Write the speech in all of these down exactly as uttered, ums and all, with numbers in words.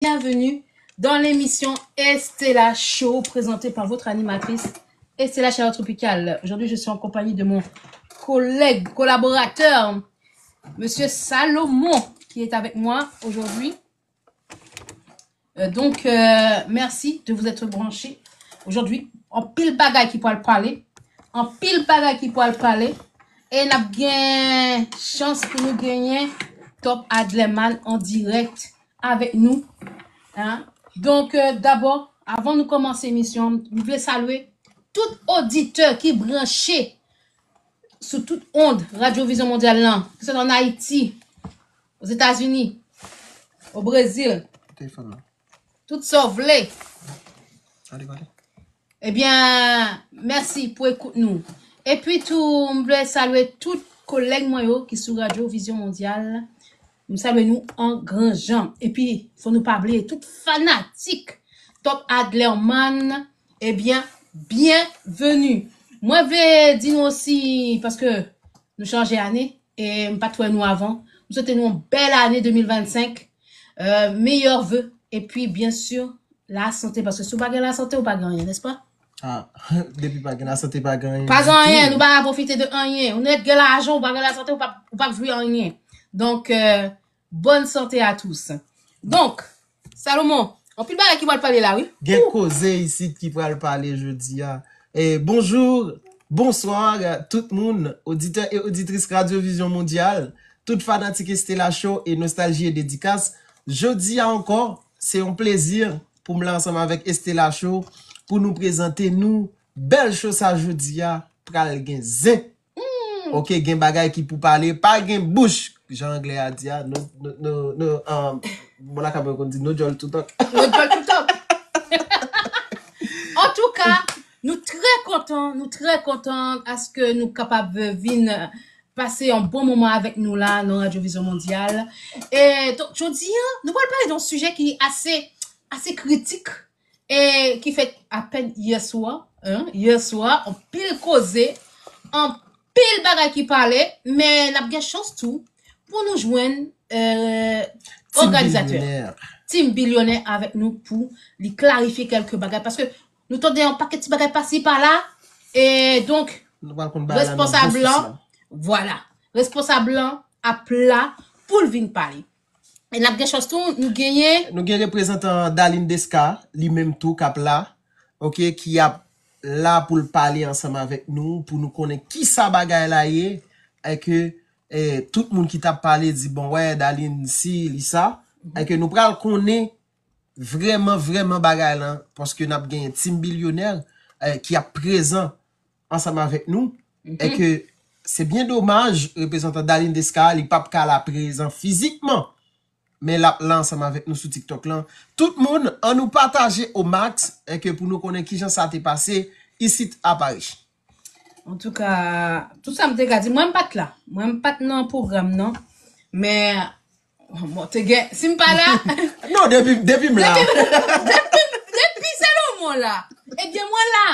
Bienvenue dans l'émission Estella Show, présentée par votre animatrice Estella Chaleur Tropicale. Aujourd'hui, je suis en compagnie de mon collègue, collaborateur, Monsieur Salomon, qui est avec moi aujourd'hui. Euh, donc, euh, merci de vous être branchés. Aujourd'hui, anpil bagay ki pral pale. Anpil bagay ki pral pale. E n ap gen chans pou nou genyen Top Adlerman an dirèk avèk nou. Hein? Donk, euh, dabò, avan nou kòmanse emisyon, m vle salye tout oditè ki branche sou tout ond Radyo Vizyon Mondyal lan, ki sot an Ayiti, Ozetazini, o Brezil, Telefòn nan. Tout sa w vle. Gade, gade. Ebyen, mèsi pou ekout nou. Epi tou, m vle salye tout kolèg mwen yo ki sou Radyo Vizyon Mondyal. M salye nou an gran jan. Epi, fò nou pa bliye, tout fanatik Top Adlerman, ebyen, byenveni. Mwen vle di nou osi, paske nou chanje ane, e m pa t wè nou avan. M swete nou yon bèl ane de mil vennsenk. Euh, meilleurs vœux. Epi, byen si, lasante, paske si w pa gen lasante, ou pa gen anyen, nèspa? Ah, depi pa gen lasante, pa gen anyen. Pa gen anyen, nou pa ka pwofite de anyen. Ou nèt gen lajan, ou pa gen lasante, ou pa, ou pa jwi anyen. Donk, euh, bonne santé à tous. Donk, Salomon, anpil bagay ki pral pale la, wi. Gen koze isit ki pral pale jodi a. E bonjou, bonswa, tout moun, oditè e oditris Radyo Vizyon Mondyal, tout fanatik Estela Show e Nostalgie et Dédicace. Jodi a ankò, se yon plezi pou m la ansanm avèk Estela Show pou nou prezante nou bèl show sa jodi a pral gen zen. Ok, gen bagay ki pou pale, pa gen bouch, jan anglè a di a, no, no, no, no, um, bon, la ka konn di no joy to talk. No joy to talk. Antouka, nou trè kontan, nou trè kontan aske nou kapab vin pase yon bon moman avèk nou la nan Radyo Vizyon Mondyal. E donk, jodi a, nou pral pale de yon sijè ki ase, ase kritik e ki fèt apèn yè swa, hein, yè swa, anpil koze, anpil bagay ki pale, men n ap gen chans tou pou nou jwenn, euh, òganizatè. Team Bilyonè avèk nou pou li klarifye kèlke bagay, paske nou tande yon pakèt ti bagay pasi pala, e donk, responsab lan, vwala, responsab lan ap la pou l vin pale. E n ap gen chans tou, nou genyen. Nou gen reprezantan Darline Desca, li menm tou k ap la, ok, ki ap la pou l pale ansanm avèk nou, pou nou konnen kisa bagay la ye, e ke, eh, tout moun ki t ap pale di, bon, wè, Darline si, li sa, e ke nou pral konnen vrèman, vrèman bagay lan, paske n ap genyen Team Bilyonè, eh, ki ap prezan ansanm avèk nou, e ke se byen domaj, reprezantan Darline Desca, li p ap ka la prezan fizikman, men l ap la ansanm avèk nou sou TikTok lan. Tout moun, ann nou pataje au max, e ke pou nou konnen kijan sa te pase isit a Paris. Antouka, tout sa m te ka di, mwen m pa t la. Mwen m pa t nan pwogram nan. Men, bon, te gen, si m pa la. Non, depi, depi m la. Depi, depi, depi Salomon la. Ebyen, mwen la.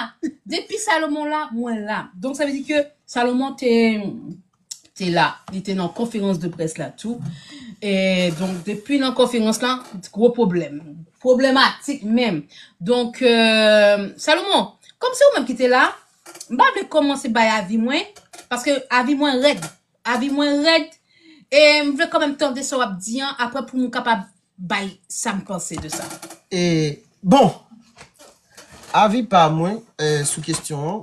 Depi Salomon la, mwen la. Donk, sa vle di ke Salomon te, te la. Li te nan konferans de près la tou. E donk, depi nan konferans la, gwo pwoblèm. Pwoblematik menm. Donk, euh, Salomon, kòm se ou menm ki te la, m pa vle kòmanse bay avi mwen, paske avi mwen rèd. Avi mwen rèd, e m vle kanmenm tande sa w ap di an, apre pou m kapab bay sa m panse de sa. E, bon, avi pa mwen, eh, sou kesyon an,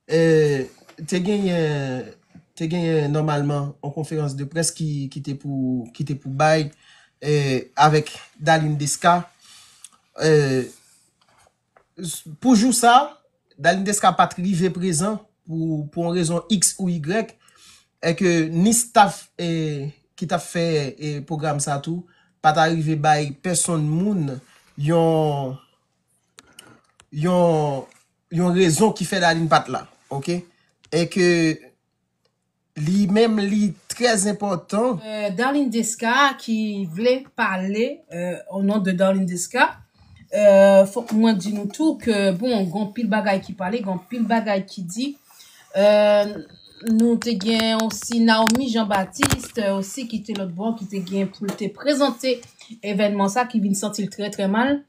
eh, te genyen, te genyen nòmalman yon konferans de près ki, ki te pou, ki te pou bay, eh, avèk Darline Desca. Eh, s-, pou jou sa, Darline Desca pa t rive prezan pou, pou yon rezon X ou Y, e ke ni staff, eh, ki t ap fè, eh, pwogram sa tou, pa ta rive bay pèsonn moun yon, yon, yon rezon ki fè Darline pa t la, ok? E ke li menm, li trè enpòtan. Euh, Darline Desca ki vle pale, euh, o non de Darline Desca. Euh, fòk mwen di nou tou ke, bon, gen anpil bagay ki pale, gen anpil bagay ki di. Euh, Nou te gen osi Naomi Jean Baptiste, euh, osi ki te lòt bò, ki te gen pou l te prezante evènman sa, ki vin santi l trè, trè mal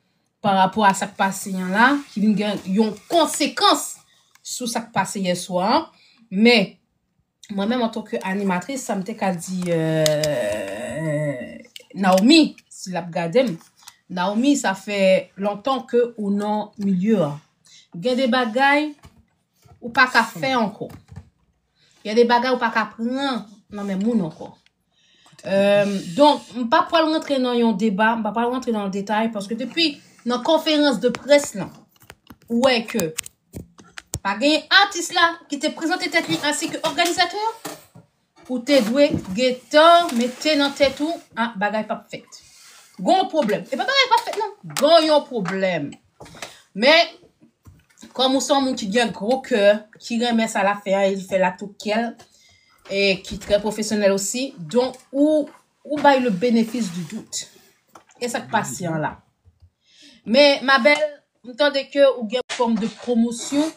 pa rapò a sa k pase an la, ki vin gen yon konsekans sou sa k pase yè swa an. Men, mwen menm, antanke animatris, sa m te ka di, euh, Naomi, si l ap gade m, Naomi, sa fè lontan ke ou nan milye a. Gen de bagay ou pa ka fè ankò. Gen de bagay ou pa ka pran nan men moun ankò. Euh, donk, m pa pral rantre nan yon deba, m pa pral rantre nan detay, paske depi nan konferans de près lan, ou wè ke pa gen atis la ki te prezante tèt li ansi ke òganizatè, ou te dwe gentan mete nan tèt ou, ah, bagay p ap fèt. Gon pwoblèm. E pa bagay p ap fèt, non. Gon yon pwoblèm. Men, kòm ou se yon moun ki gen gwo kè, ki renmen sa l ap fè a, e l fè l ak tout kè l, e ki trè pwofesyonèl osi, donk ou, ou bay le bénéfice du doute. E sa k pase an la. Men, ma belle, m tande ke ou gen fòm de pwomosyon.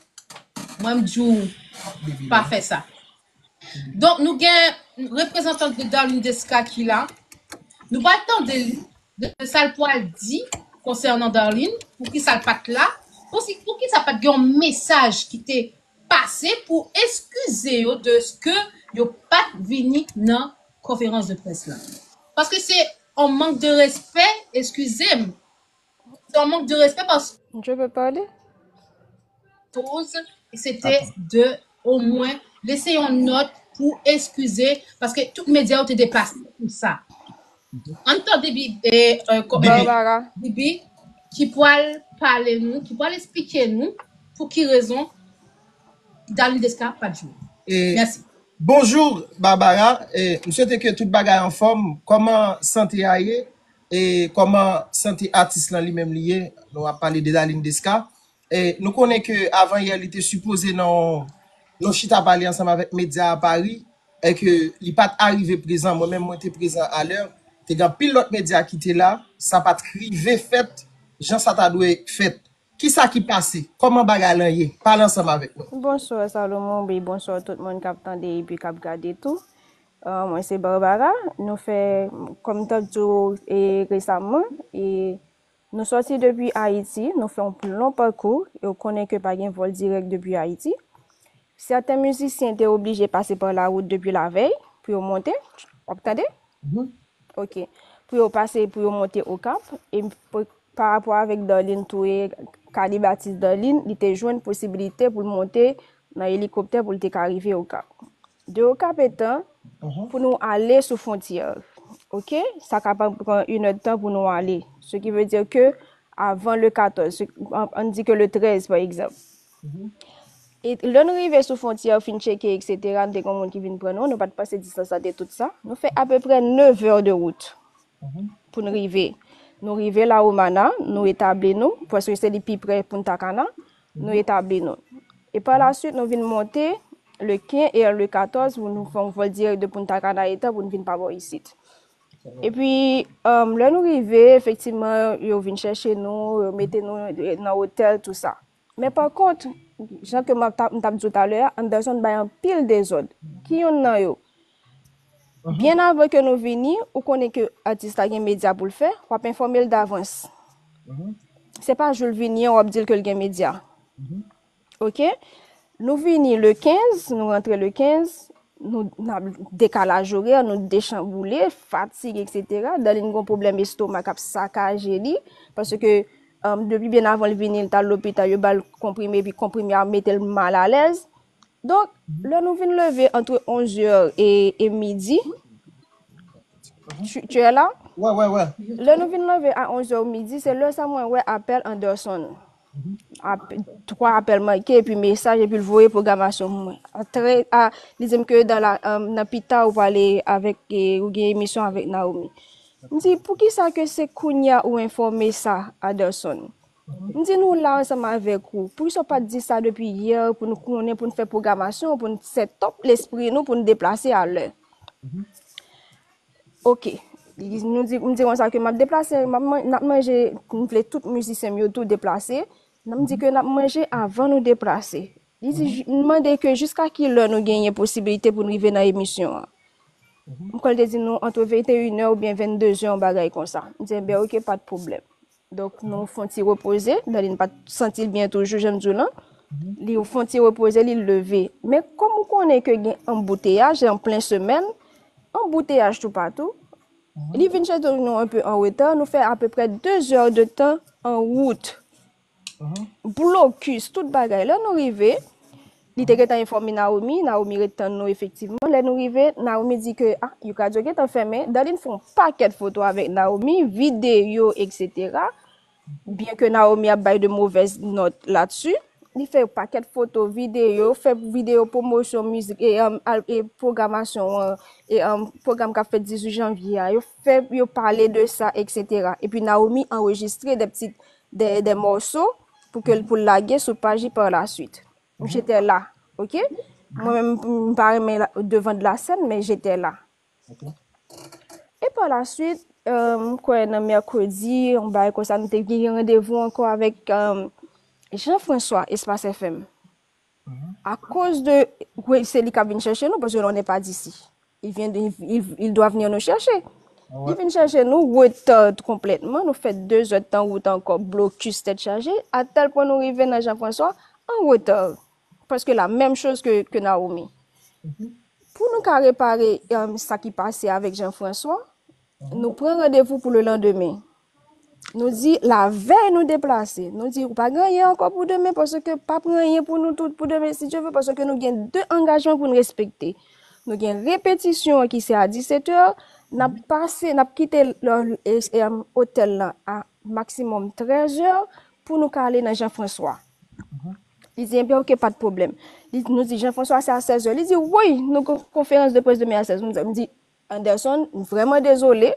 Mwen, m di w, pa fè sa. Donk, nou gen reprezantant de Darline Desca ki la. Nou pral tande li, de sa l pral di konsènan Darline, poukisa l pa t la, pousi-, poukisa pa t gen yon mesaj ki te pase pou eskize yo de ke yo pa t vini nan konferans de près la. Paske se yon mank de respè, eskize m. Se yon mank de respè paske Je peux parler? Pose, se te de omwen lese yon nòt pou eskize, paske tout medya yo te deplase pou sa. Ann tande Bibi, eh, eh, kòman, Barbara. Bibi, ki pral pale nou, ki pral esplike nou pou ki rezon Darline Desca pa t jwe. E Mèsi. Bonjou, Barbara. E, m swete ke tout bagay anfòm. Kòman sante a ye? E kòman sante atis lan li menm li ye? Nou ap pale de Darline Desca. E nou konnen ke avan yè, li te sipoze nan yon, yon chita pale ansanm avèk medya a Pari, e ke li pa t arive prezan. Mwen menm, mwen te prezan alè. Te gen anpil lòt medya ki te la. Sa pa t rive fèt jan sa ta dwe fèt. Kisa ki pase? Kòman bagay lan ye? Pale ansanm avèk nou. Bonswa Salomon, e bonswa tout moun k ap tande epi k ap gade tou. Ah, mwen se Barbara. Nou fè, kòm m t ap di w, e, resaman, e, nou sòti depi Ayiti, nou fè yon lon pakou, e w konnen ke pa gen vòl dirèk depi Ayiti. Sèten mizisyen te oblije pase pa lawout depi lavèy pou yo monte. W ap tande? Ok. Pou yo pase, pou yo monte Okap. E pou, pa rapò avèk Darline tou, e Kali Batis Darline, li te jwenn posibilite pou l monte nan elikoptè pou l te ka rive Okap. De Okap etan, pou nou ale sou fwontyè. Ok? Sa kapab pran inèdtan pou nou ale. Ce qui veut dire que avan le katòz, se- an, ann di ke le trèz, pa egzanp. E lè nou rive sou fwontyè, fin tcheke, etsetera, nou te gen moun ki vin pran nou, nou pa t panse distans la te tout sa. Nou fè apeprè nèf è de wout pou n rive. Nou rive La Romana, nou etabli nou, paske se li pi pre Punta Cana, nou etabli nou. E pa la swit, nou vin monte le kenz e le katòz pou nou fè yon vòl dirèk de Punta Cana etan pou n vin pa bò isit. Epi, um, lè nou rive, efektivman, yo vin chèche nou, yo mete nou nan otèl, tou sa. Men pa kont, jan ke m ap ta- m t ap di w talè a, Anderson bay anpil dezòd. Ki youn nan yo? Byen avan ke nou vini, ou konnen ke atis la gen medya pou l fè, w ap enfòme l davans. Se pa jou l vini an, w ap di l ke l gen medya. Ok? Nou vini le kenz, nou rantre le kenz, nou nan dekalaj orè, nou dechanboule, fatige, etsetera. Darline gen pwoblèm estoma k ap sakaje li, paske, um, depi byen avan l vini, l t al lopital, yo ba l konprime, epi konprime a mete l malalèz. Donk, lè nou vin leve antre onz è e, e midi, tu, tu es là? Wè, wè, wè. Lè nou vin leve a onz è midi, se lè sa mwen wè apèl Anderson. Ap- twa apèl manke, epi mesaj, epi l voye pwogramasyon pou mwen. A trè- a, li di m ke dan la, um, nan pita ou pale avèk, e, ou gen emisyon avèk Naomi. M di, poukisa ke se kounye a ou enfòme sa, Anderson? M di, nou la ansanm avèk ou. Poukisa w pa t di sa depi yè pou n konnen, pou n fè pwogramasyon, pou n set up lespri nou, pou n deplase a lè? Ok. Li- nou di, m di konsa ke m ap deplase, m ap man- n ap manje, m vle tout mizisyen m yo tou deplase. Nan m di ke n ap manje avan nou deplase. Li di, j- m mande ke jiska ki lè nou genyen posibilite pou n rive nan emisyon an. M kwè l te di nou antre vennteyen è oubyen vennde zè, yon bagay konsa. M di, enben, oke, pa t pwoblèm. Donk, nou fè yon ti repoze. Darline pa t santi l byen toujou, jan m di w lan. Li fè yon ti repoze, li leve. Men kòm ou konnen ke gen anbouteyaj an plen semèn, anbouteyaj toupatou, li vin chèche nou enpe an reta, nou fè apeprè de zè de tan an wout. Blokis, tout bagay. Lè nou rive, li te gentan enfòme Naomi, Naomi ret tann nou efektivman. Lè nou rive, Naomi di ke, ah, Youcradio gentan fèmen. Darline fè yon pakèt foto avèk Naomi, videyo, etsetera. Byen ke Naomi ap bay de movèz nòt ladsi, li fè yon pakèt foto, videyo, fè videyo pwomosyon mizik e, um, al- e pwogramasyon an, e, um, pwogram k ap fèt dizuit janvye a. Yo fè, yo pale de sa, etsetera. Epi Naomi anrejistre de pti, de, de mòso pou ke l pou l lage sou paj li pa la swit. J'étais là, oke? Mwen menm, m pa renmen la- devan de la sèn, men j'étais là. E pa la swit, euh, m kwè nan mèkredi, yon bagay konsa, nou te gen randevou ankò avèk, euh, Jean-François, Espace F M. Akoz de, wi, se li k ap vin chèche nou, paske on n'est pas d'ici. Il vient de, il, il doit venir nous chercher. Li vin chèche nou, reta konplètman, nou fè de zè tan wout ankò, blokis, tèt chaje, a tèl pwen nou rive nan Jean-François, an reta. Paske la menm choz ke, ke Naomi. Pou nou ka repare, um, sa ki pase avèk Jean-François, nou pran randevou pou le landemen. Nou di, lavèy nou deplase. Nou di, ou pa gen anyen ankò pou demen, paske p ap gen anyen pou nou tout pou demen, si Dye vle, paske nou gen de angajman pou n respekte. Nou gen repetisyon an ki se a disèt è, n ap pase, n ap kite l- e- e- otèl lan a maksimòm trèz è pou nou ka ale nan Jean-François. Li di, enben, oke, pa t pwoblèm. Li, nou di, Jean-François, se a sèz è. Li di, wi, nou gen konferans de près demen a sèz è. M di, Anderson, m vrèman dezole.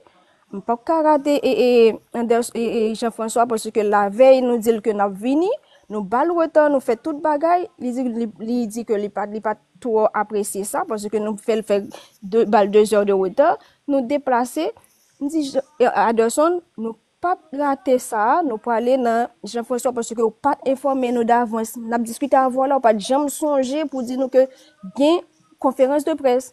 M p ap ka rate e, e, Anders- e, e Jean-François, paske lavèy nou di l ke n ap vini, nou ba l reta, nou fè tout bagay. Li di, li, li di ke li pa, li pa twò apresye sa, paske nou fè l fè de, ba l de zè de reta, nou deplase. M di, Je- e, Anderson, nou p ap rate sa, nou prale nan Jean-François, paske ou pa t enfòme nou davans. N ap diskite avè w la, ou pa t janm sonje pou di nou ke gen konferans de près.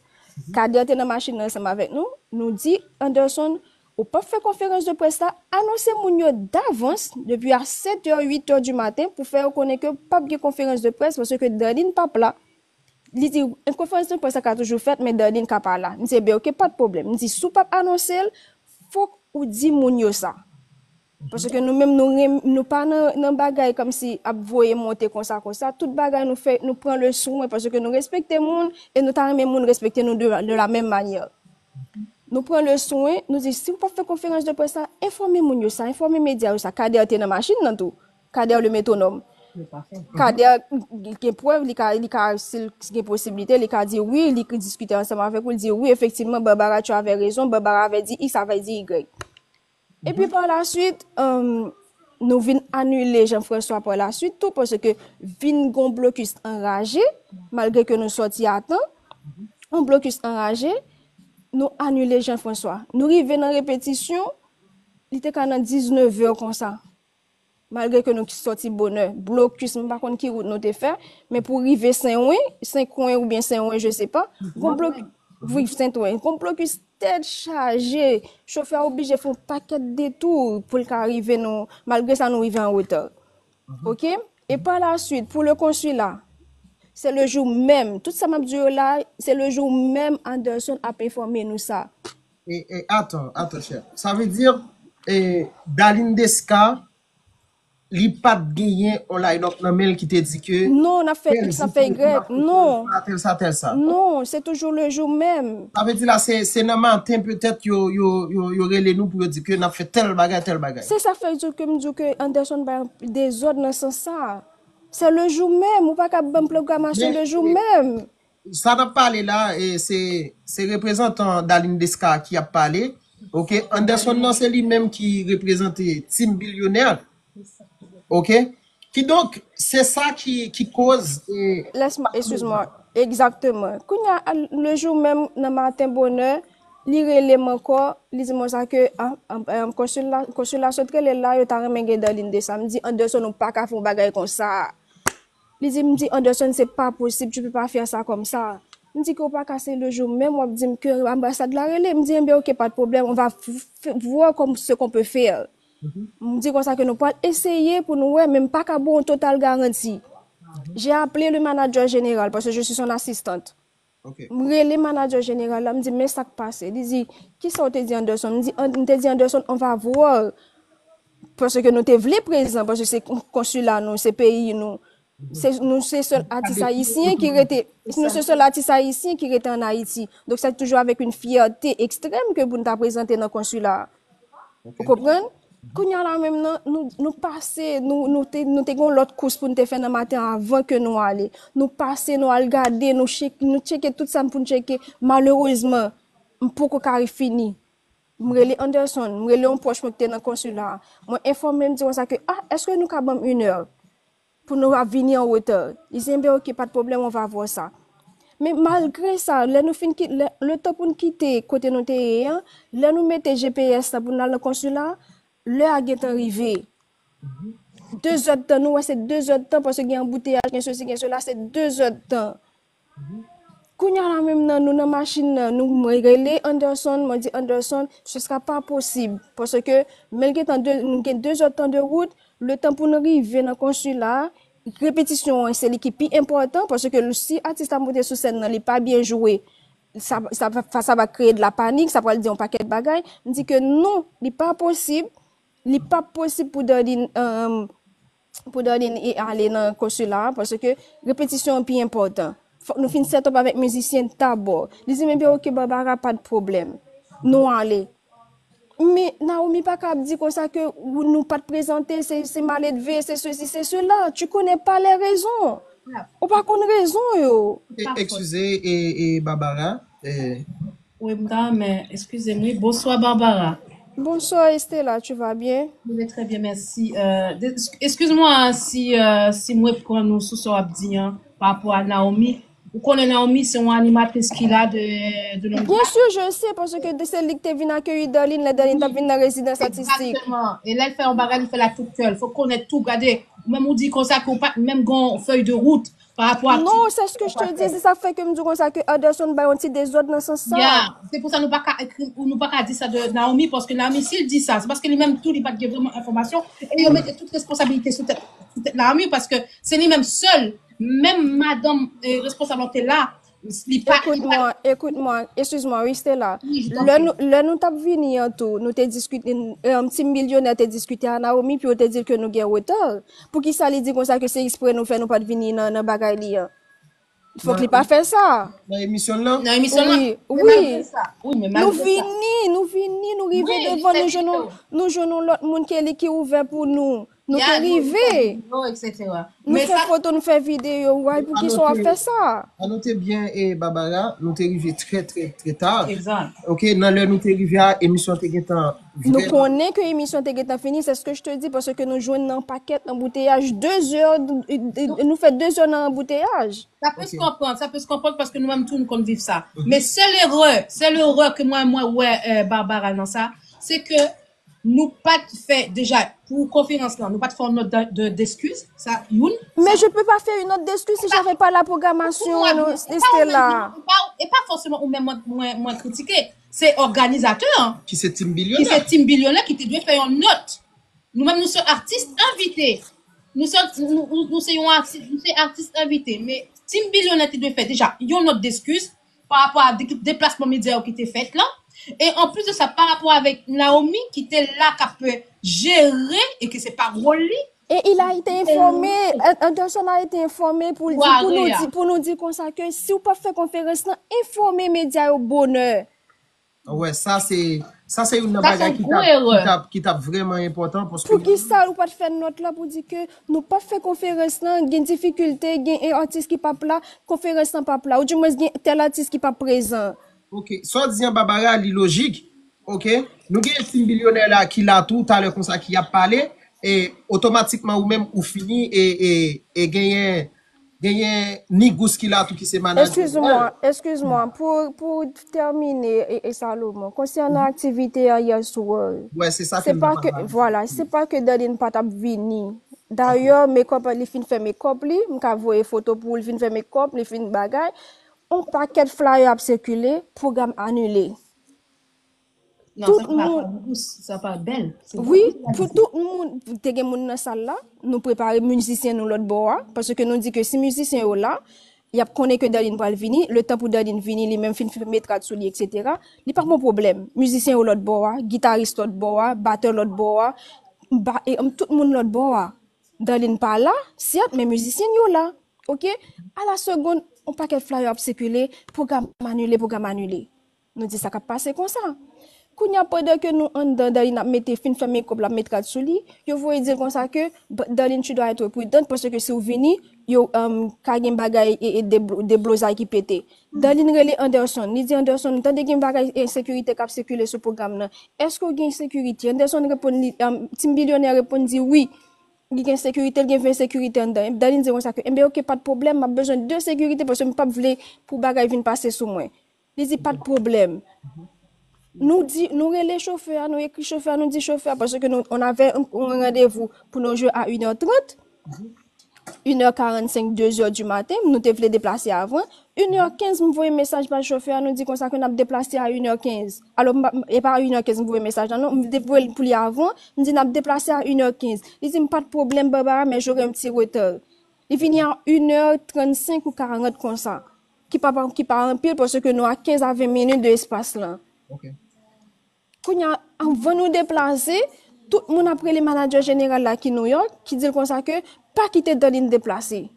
Kader te nan machin nan ansanm avèk nou. Nou di, Anderson, ou p ap fè konferans de près la, anonse moun yo davans, depi a sèt è, uit è di maten, pou fè yo konnen ke p ap gen konferans de près, paske Darline p ap la. Li di, konferans de près la ka toujou fèt, men Darline ka pa la. M di, enben, oke, pa t pwoblèm. M di, si w p ap anonse l, fòk ou di moun yo sa. Paske nou menm, nou renm- nou pa nan, nan bagay kòmsi ap voye monte konsa, konsa. Tout bagay nou fè, nou pran le swen, paske nou respekte moun, e nou ta renmen moun respekte nou de, de la menm manyè. Nou pran le swen, nou di, si w p ap fè konferans de près la, enfòme moun yo sa, enfòme medya yo sa. Kader te nan machin nan tou. Kader le metwonòm. Kader gen prèv, li ka, li ka, si l gen posiblite, li ka di wi, li diskite ansanm avèk ou, li di wi, efektivman, Barbara, tu avais raison, Barbara avait dit X, avait dit Y. Epi pa la swit, um, nou vin anile Jean-François pa la swit tou, paske vin gon blokis anraje, malgre ke nou sòti a tan, yon blokis anraje, nou anile Jean-François. Nou rive nan repetisyon, li te ka nan diznèf è konsa. Malgre ke nou sòti bonè, blokis, m pa konn ki wout nou te fè, men pou rive Senwen, Senkwen oubyen Senwen, je sais pas, gon blok- wi, Sentwen, gon blokis tèt chaje, chofè a oblije fè yon pakèt detou pou l ka rive nou, malgre sa nou rive an reta. Oke? E pa la swit, pou le konsila, se le jou menm, tout sa m ap di yo la, se le jou menm Anderson ap enfòme nou sa. E, e, atan, atan, chè. Sa vle di, e, Darline Desca, li pa t genyen on line-up nan men l ki te di ke Non, n ap fè X, n ap fè Y. Non. Tèl sa, tèl sa. Non, se toujou le jou menm. Sa vle di la, se, se nan maten petèt yo, yo, yo, yo rele nou pou yo di ke n ap fè tèl bagay, tèl bagay. Se sa fè di ke m di w ke Anderson bay dezòd nan sans sa. Se le jou menm, ou pa ka ban m pwogramasyon de jou menm. Sa n ap pale la, e, se, se reprezantan Darline Desca ki ap pale. Oke, Anderson nan se li menm ki reprezante Team Bilyonè. Oke? Kidonk, se sa ki, ki koz, e, Lès mwen, eskiz mwen. Egzakteman. Kounye a, le jou menm, nan maten bonè, li rele m ankò, li di mwen sa ke, ah, ah, ah, konsila, konsila sot rele l la, yo ta renmen gen Darline Desca. M di, Anderson, ou pa ka fè yon bagay konsa. Li di, m di, Anderson, c'est pas possible, tu peux pas faire ça comme ça. M di ke ou pa ka se le jou menm w ap di m ke anbasad la rele. M di, enben, ok, pas de problème, on va f- f- voir comme ce qu'on peut faire. M di konsa ke nou pral eseye pou nou wè, men m pa ka ba w yon total garanti. J'ai appelé le manager général parce que je suis son assistante. Ok. M rele manager général la, m di, men sa k pase. Li di, kisa w te di Anderson? M di, An- m te di Anderson, on va voir. Paske nou te vle prezan, paske se konsila nou, se peyi nou. Se, nou se sèl atis ayisyen ki rete, nou se sèl atis ayisyen ki rete an Ayiti. Donk, se toujou avèk yon fyète ekstrèm ke pou n ta prezante nan konsila a. Ou konprann? Kounye a la menm nan, nou, nou pase, nou, nou te, nou te gen yon lòt kous pou n te fè nan maten anvan ke nou ale. Nou pase, nou al gade, nou chek, nou tcheke tout sa n pou n tcheke. Malerezman, m poko ka fini. M rele Anderson, m rele yon pwòch mwen ki te nan konsila a. Mwen enfòme, m di konsa ke, ah, èske nou ka ban m inè pou nou ap vini an reta? Li di, enben, ok, pas de problème, on va voir ça. Men malgre sa, lè nou fin kit, lè, le tan pou n kite kote nou te ye an, lè nou mete G P S la pou n al nan konsila, lè a gentan rive. De zè d tan, nou wè se de zè d tan, paske gen anbouteyaj, gen sesi, gen sela, se de zè d tan. Kounye a la menm nan, nou nan machin nan, nou mwen rele Anderson, mwen di Anderson, ce sera pas possible, paske men l gentan de, nou gen de zè d tan de wout, le tan pou nou rive nan konsila, repetisyon an, se li ki pi enpòtan, paske si atis la monte sou sèn nan, li pa byen jwe, sa, sa, sa, sa va kreye de la panik, sa pral di yon pakèt bagay. M di ke non, li pa posib, li pa posib pou Darline, euh, pou Darline e ale nan konsila a, paske repetisyon an pi enpòtan. Fòk nou fin set up avèk mizisyen dabò. Li di, men byen, ok, Barbara, pas de problème. Nou ale. Men Naomi pa ka ap di konsa ke ou- nou pa t prezante, se, se maledve, se sesi, se sela. Tu connais pas les raisons. Ou pa konn rezon yo. E- Eskize, e, e Barbara, e, Wi, m ta renmen, eskize m, wi. Bonswa, Barbara. Bonsoir Estela, tu vas bien? Je vais très bien, merci. Euh, de- excuse-moi si, euh, si mwen pran nou sou sa w ap di an, pa rapò a Naomi. Ou konnen Naomi, se yon animatris ki la de, de longue Bien sûr, je sais, paske se li ki te vin akeyi Darline, lè Darline t ap vin nan rezidans atistik. Exactement. E lè l fè yon bagay, li fè l ak tout kè l. Fò konnen tou, gade, menm ou di konsa ke ou pa t menm gen yon feuille de route pa rapò a Non, c'est ce que je te dis, c'est ça k fè ke m di konsa ke Anderson bay yon ti dezòd nan sans sa. Yeah. Se pou sa nou pa ka ekri, nou pa ka di sa de Naomi, paske Naomi, si l di sa, se paske li menm tou, li pa t gen vrèman enfòmasyon, e yo mete tout responsabilite sou tèt, sou tèt Naomi, paske se li menm sèl, menm madanm, eh, responsab lan te la, li pa, Écoute-moi, écoute-moi, excuse-moi, wi, Stella. Wi, je t'en Lè prie. nou, lè nou t ap vini an tou, nou te diskite, um, Team Bilyonè te diskite a Naomi, pi yo te di l ke nou gen reta. Pou ki sa li di konsa ke se ekspre nou fè, nou pa t vini nan, nan bagay li an? Fòk li pa fè sa. Nan emisyon lan? Nan emisyon lan. Wi, Men wi. malgre sa, wi, men Nou malgre sa. Vini, nou vini, nou rive Wi, devan, li nou fè jwenn yon, videyo. Nou jwenn yon lòt moun ke li ki ouvè pou nou. Nou te Ya, nou rive. Yo, et cetera. Nou Men fè sa, foto, nou fè videyo. Why, pou ki sa w ap fè sa? Anote byen, e Barbara, nou te rive trè, trè, trè ta. Exact. Ok, nan lè nou te rive a, emisyon te gentan Nou vrèman konnen ke emisyon te gentan fini, c'est ce que je te dis, paske nou jwenn nan pakèt anbouteyaj de zè, nou fè de zè nan anbouteyaj. Sa pe se konprann, sa pe se konprann paske nou menm tou nou konn viv sa. Men sèl erè, sèl erè ke mwen, mwen wè, eh, Barbara nan sa, se ke nou pa t fè, deja, pou konferans lan, nou pa t fè yon nòt de, de, d'excuse, sa, youn. Mais je peux pas faire une note d'excuse si j'avais pas la programmation, Ou pa, non, ou pa ou Estela. menm, ou pa, e pa fòseman ou menm mwen, mwen, mwen kritike, se òganizatè an, Ki se Team ki se Bilyonè. Team Bilyonè, ki te dwe fè yon nòt. Nou menm, nou se atis envite. Nou se, nou, nou, nou se yon atis, nou se atis envite. Men Team Bilyonè te dwe fè deja yon nòt d'excuse pa rapò a de- deplasman medya yo ki te fèt la. E anplis de sa, pa rapò avèk Naomi ki te la k ap jere e ke se pa wòl li. Et il a été informé, An- Anderson a été informé pou l di, Wa pou nou re a. Di, pou nou di konsa ke si w pa fè konferans lan, enfòme medya yo bonè. Wè, sa se, sa se youn nan Sa se bagay yon ki gwo t ap, erè. ki t ap, ki t ap vrèman enpòtan paske Pou ki sa ou pa t fè nòt la pou di ke nou pa fè konferans lan, gen difikilte, gen en atis ki p ap la, konferans lan p ap la, ou dimwens gen tèl atis ki p ap prezan. Ok, sa w di an Barbara, li lojik. Ok, nou gen Team Bilyonè la ki la tou, talè konsa ki ap pale, e otomatikman ou menm ou fini, e, e, e genyen, genyen Nigous ki la tou ki se manager. Excuse-moi, excuse-moi. Pou, pou tèmine, e, e Salomon, konsènan aktivite a yè swa, Wè, se sa se ke m pa ta ke, pale. Vwala, se pa ke Darline pa t ap vini. Dayè, make-up, li fin fè make-up li, m ka voye foto pou ou, li fin fè make-up, li fin bagay. On pakèt flyer ap sikile, pwogram anile. Non, sa pa dous, sa pa bèl. Wi, pou tout moun, te gen moun nan sal la, nou prepare mizisyen nou lòt bò a, paske nou di ke si mizisyen yo la, y ap konnen ke Darline pral vini, letan pou Darline vini, li menm fin met rad sou li, etsetera. Li pa gon pwoblèm. Mizisyen yo lòt bò a, gitaris lòt bò a, batè lòt bò a, ba, e, um, tout moun lòt bò a. Darline pa la, sèt, men mizisyen yo la. Oke? A la segonn, on pakèt flyer ap sikile, pwogram anile, pwogram anile. Nou di sa k ap pase konsa. Kounye a, pandan ke nou anndan, Darline ap mete, fin fè make-up, l ap met rad sou li, yo voye di l konsa ke, "Darline, tu dois être prudente, paske si w vini, yo, um, ka gen bagay e, e deblo-, deblozay ki pete." Darline rele Anderson, li di, "Anderson, m tande gen bagay ensekirite k ap sikile sou pwogram nan. Èske w gen sekirite?" Anderson reponn li, um, Team Billionaire reponn di, "Wi, li gen sekirite, li gen ven sekirite anndan." Darline di konsa ke, "Enben, oke, pa t pwoblèm, m ap bezwen de sekirite, paske m p ap vle pou bagay vin pase sou mwen." Li di, "Pa t pwoblèm." Nou di, nou rele chofè a, nou ekri chofè a, nou di chofè a, paske nou, on avè yon, yon randevou pou nou jwe a inè trant, inè karannsenk, dezè di maten, nou te vle deplase avan. Inè kenz, m voye mesaj bay chofè a, nou di konsa ke n ap deplase a inè kenz. Alò, m pa, m, e pa inè kenz m voye mesaj la, non, m te voye l pou li avan, m di n ap deplase a inè kenz. Li di m pa t pwoblèm, Barbara, men j'aurai un petit retard. Li vini a inè trannsenk ou karant konsa. Ki pa, ki pa anpil, paske nou a kenz a ven minit de espas lan. Ok. Kounye a, anvan nou deplase, tout moun ap rele manadjè jeneral la ki Nouyòk, ki di l konsa ke pa kite Darline deplase.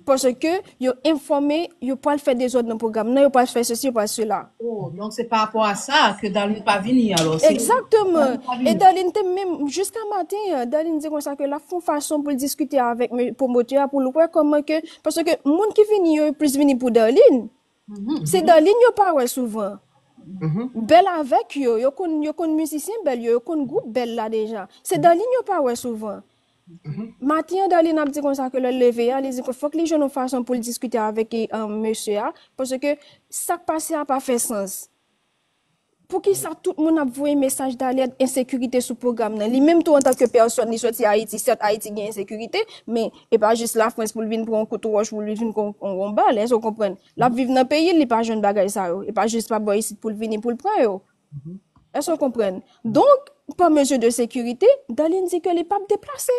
Paske yo enfòme, yo pral fè dezòd nan pwogram nan, yo pral fè sesi, yo pral sela. Oh, donk se pa rapò a sa ke Darline pa vini alò. Se Egzakteman. E Darline te menm, jiska maten an, Darline di konsa ke l ap fè yon fason pou l diskite avèk me-, pwomotè a, pou l wè kòman ke, paske moun ki vini yo, yo plis vini pou Darline. Se Darline yo pa wè souvan. Bèl avèk yo, yo konn, yo konn mizisyen bèl yo, yo konn gwoup bèl la deja. Se Darline yo pa wè souvan. Maten an, Darline ap di konsa ke lè l leve a, li di ke fòk li jwenn yon fason pou l diskite avèk, e, um, mesye a, paske sa k pase a pa fè sans. Poukisa tout moun ap voye mesaj dalèt ensekirite sou pwogram nan? Li menm tou antanke pèsòn, li soti Ayiti, sèt Ayiti gen ensekirite, men e pa jis Lafrans pou l vin pran yon kout wòch, pou l vin pran yon, yon bal, èske w konprann? L ap viv nan peyi l, li pa jwenn bagay sa yo. E pa jis pa bò isit pou l vini, pou l pran yo. Èske w konprann? Donk, pa mezi de sekirite, Darline di ke li p ap deplase.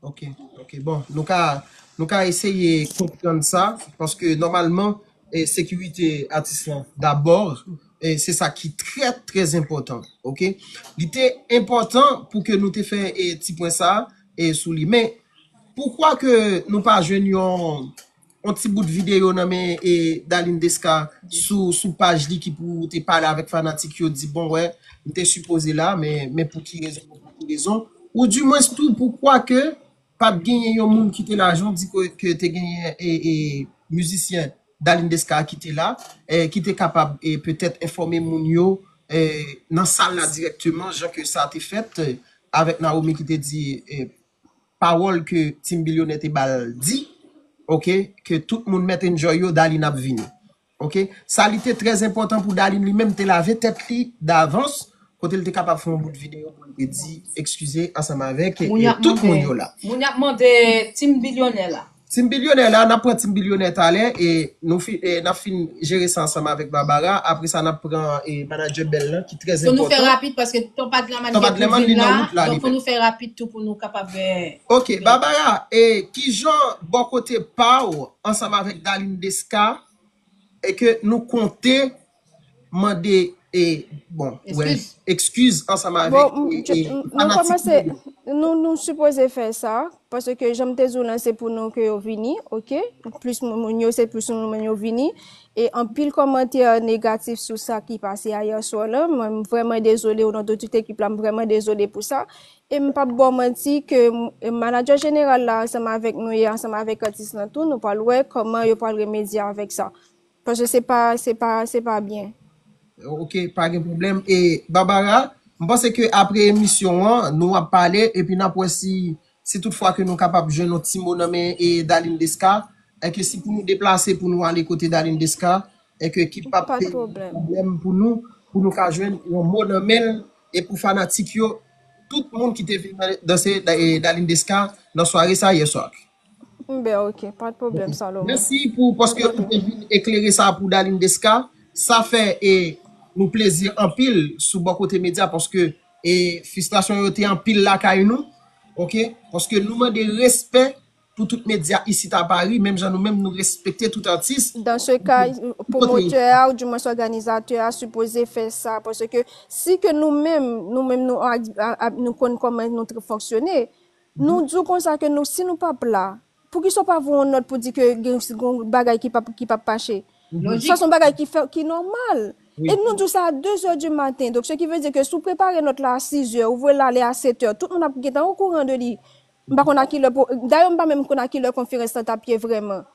Ok, ok. Bon, nou ka, nou ka eseye konprann sa, paske nòmalman, e, sekirite atis lan dabò, e, se sa ki trè, trè enpòtan, ok? Li te enpòtan pou ke nou te fè, e, ti pwen sa, e, sou li. Men, poukwa ke nou pa jwenn yon, yon ti bout videyo nan men, e, Darline Desca sou, sou paj li ki pou te pale avèk fanatik yo, di, "Bon, wè, m te sipoze la, men, men pou ki rezon, pou ki rezon?" Ou dimwens tou, poukwa ke pa t genyen yon moun ki te la, jan w di ke, ke te genyen, e, e, mizisyen Darline Desca ki te la, e, ki te kapab, e, petèt enfòme moun yo, e, nan sal la dirèkteman, jan ke sa te fèt, e, avèk Naomi ki te di, e, pawòl ke Team Billionaire te ba l di, ok, ke tout moun mèt enjoy yo, Darline ap vini. Ok? Sa li te trè enpòtan pou Darline li menm te lave tèt li davans, kote l te kapab fè yon bout videyo pou l te di ekskize ansanm avèk, e, tout moun yo la. Moun y ap mande Team Billionaire la. Team Billionaire la, n ap pran Team Billionaire talè, e nou fi, e, n ap fin jere sa ansanm avèk Barbara. Apre sa, n ap pran, e, manadjè Bèl lan, ki trè enpòtan. Fò nou fè rapid, paske Tonpadleman li gen pou vin la, donk fò nou fè rapid tou pou nou kapab gen. Ok, Barbara, e, kijan bò kote pa w ansanm avèk Darline Desca, e ke nou konte mande, e, bon, wè, ekskiz ansanm avèk, e, e, nou kòmanse, nou, nou sipoze fè sa, paske jan m te di w lan, se pou nou ke yo vini, ok? Plis moun, moun yo, se plis moun yo vini. E anpil kòmantè negatif sou sa ki pase ayè swa lan. Mwen, m vrèman dezole, o non de tout ekip la, m vrèman dezole pou sa. E m p ap ba w manti ke m, manadjè jeneral la ansanm avèk nou e ansanm avèk atis lan tou, nou pral wè kòman yo pral remedye avèk sa. Paske se pa, se pa, se pa byen. Ok, pa gen pwoblèm. E Barbara, m panse ke apre emisyon an, nou ap pale, epi n ap wè si, si toutfwa ke nou kapab jwenn yon ti mo nan men, e, Darline Desca, e ke si pou nou deplase pou nou ale kote Darline Desca, e ke ki p ap te pwoblèm pou nou, pou nou ka jwenn yon mo nan men l, e pou fanatik yo, tout moun ki te vin danse Dalin Desca nan sware sa yè swa. Ben, ok, pa de pwoblèm, Salomon. Mèsi pou paske ou te vin eklere sa pou Dalin Desca. Sa fè e nou plezi anpil sou bò kote medya paske e fristrasyon yo te anpil lakay nou. Ok? Paske nou mande respè pou tout medya isit a Pari, menm jan nou menm nou respekte tout atis. Dan se ka, pwomotè a, ou dimwens òganizatè a, sipoze fè sa, paske si ke nou menm, nou menm nou, nou konn kòman nou fonksyone, nou di w konsa ke nou, si nou p ap la, poukisa w pa voye yon nòt pou di ke gen yon bagay ki p ap, ki p ap mache? Sa se yon bagay ki fè, ki nòmal. E nou di w sa a de zè di maten. Donk, se ki vle di ke si w prepare nòt la a sis zè, ou voye l ale a sèt è, tout moun ap gentan okouran de li. M pa konn a kilè, dayè m pa menm konn a kilè konferans lan t ap ye vrèman.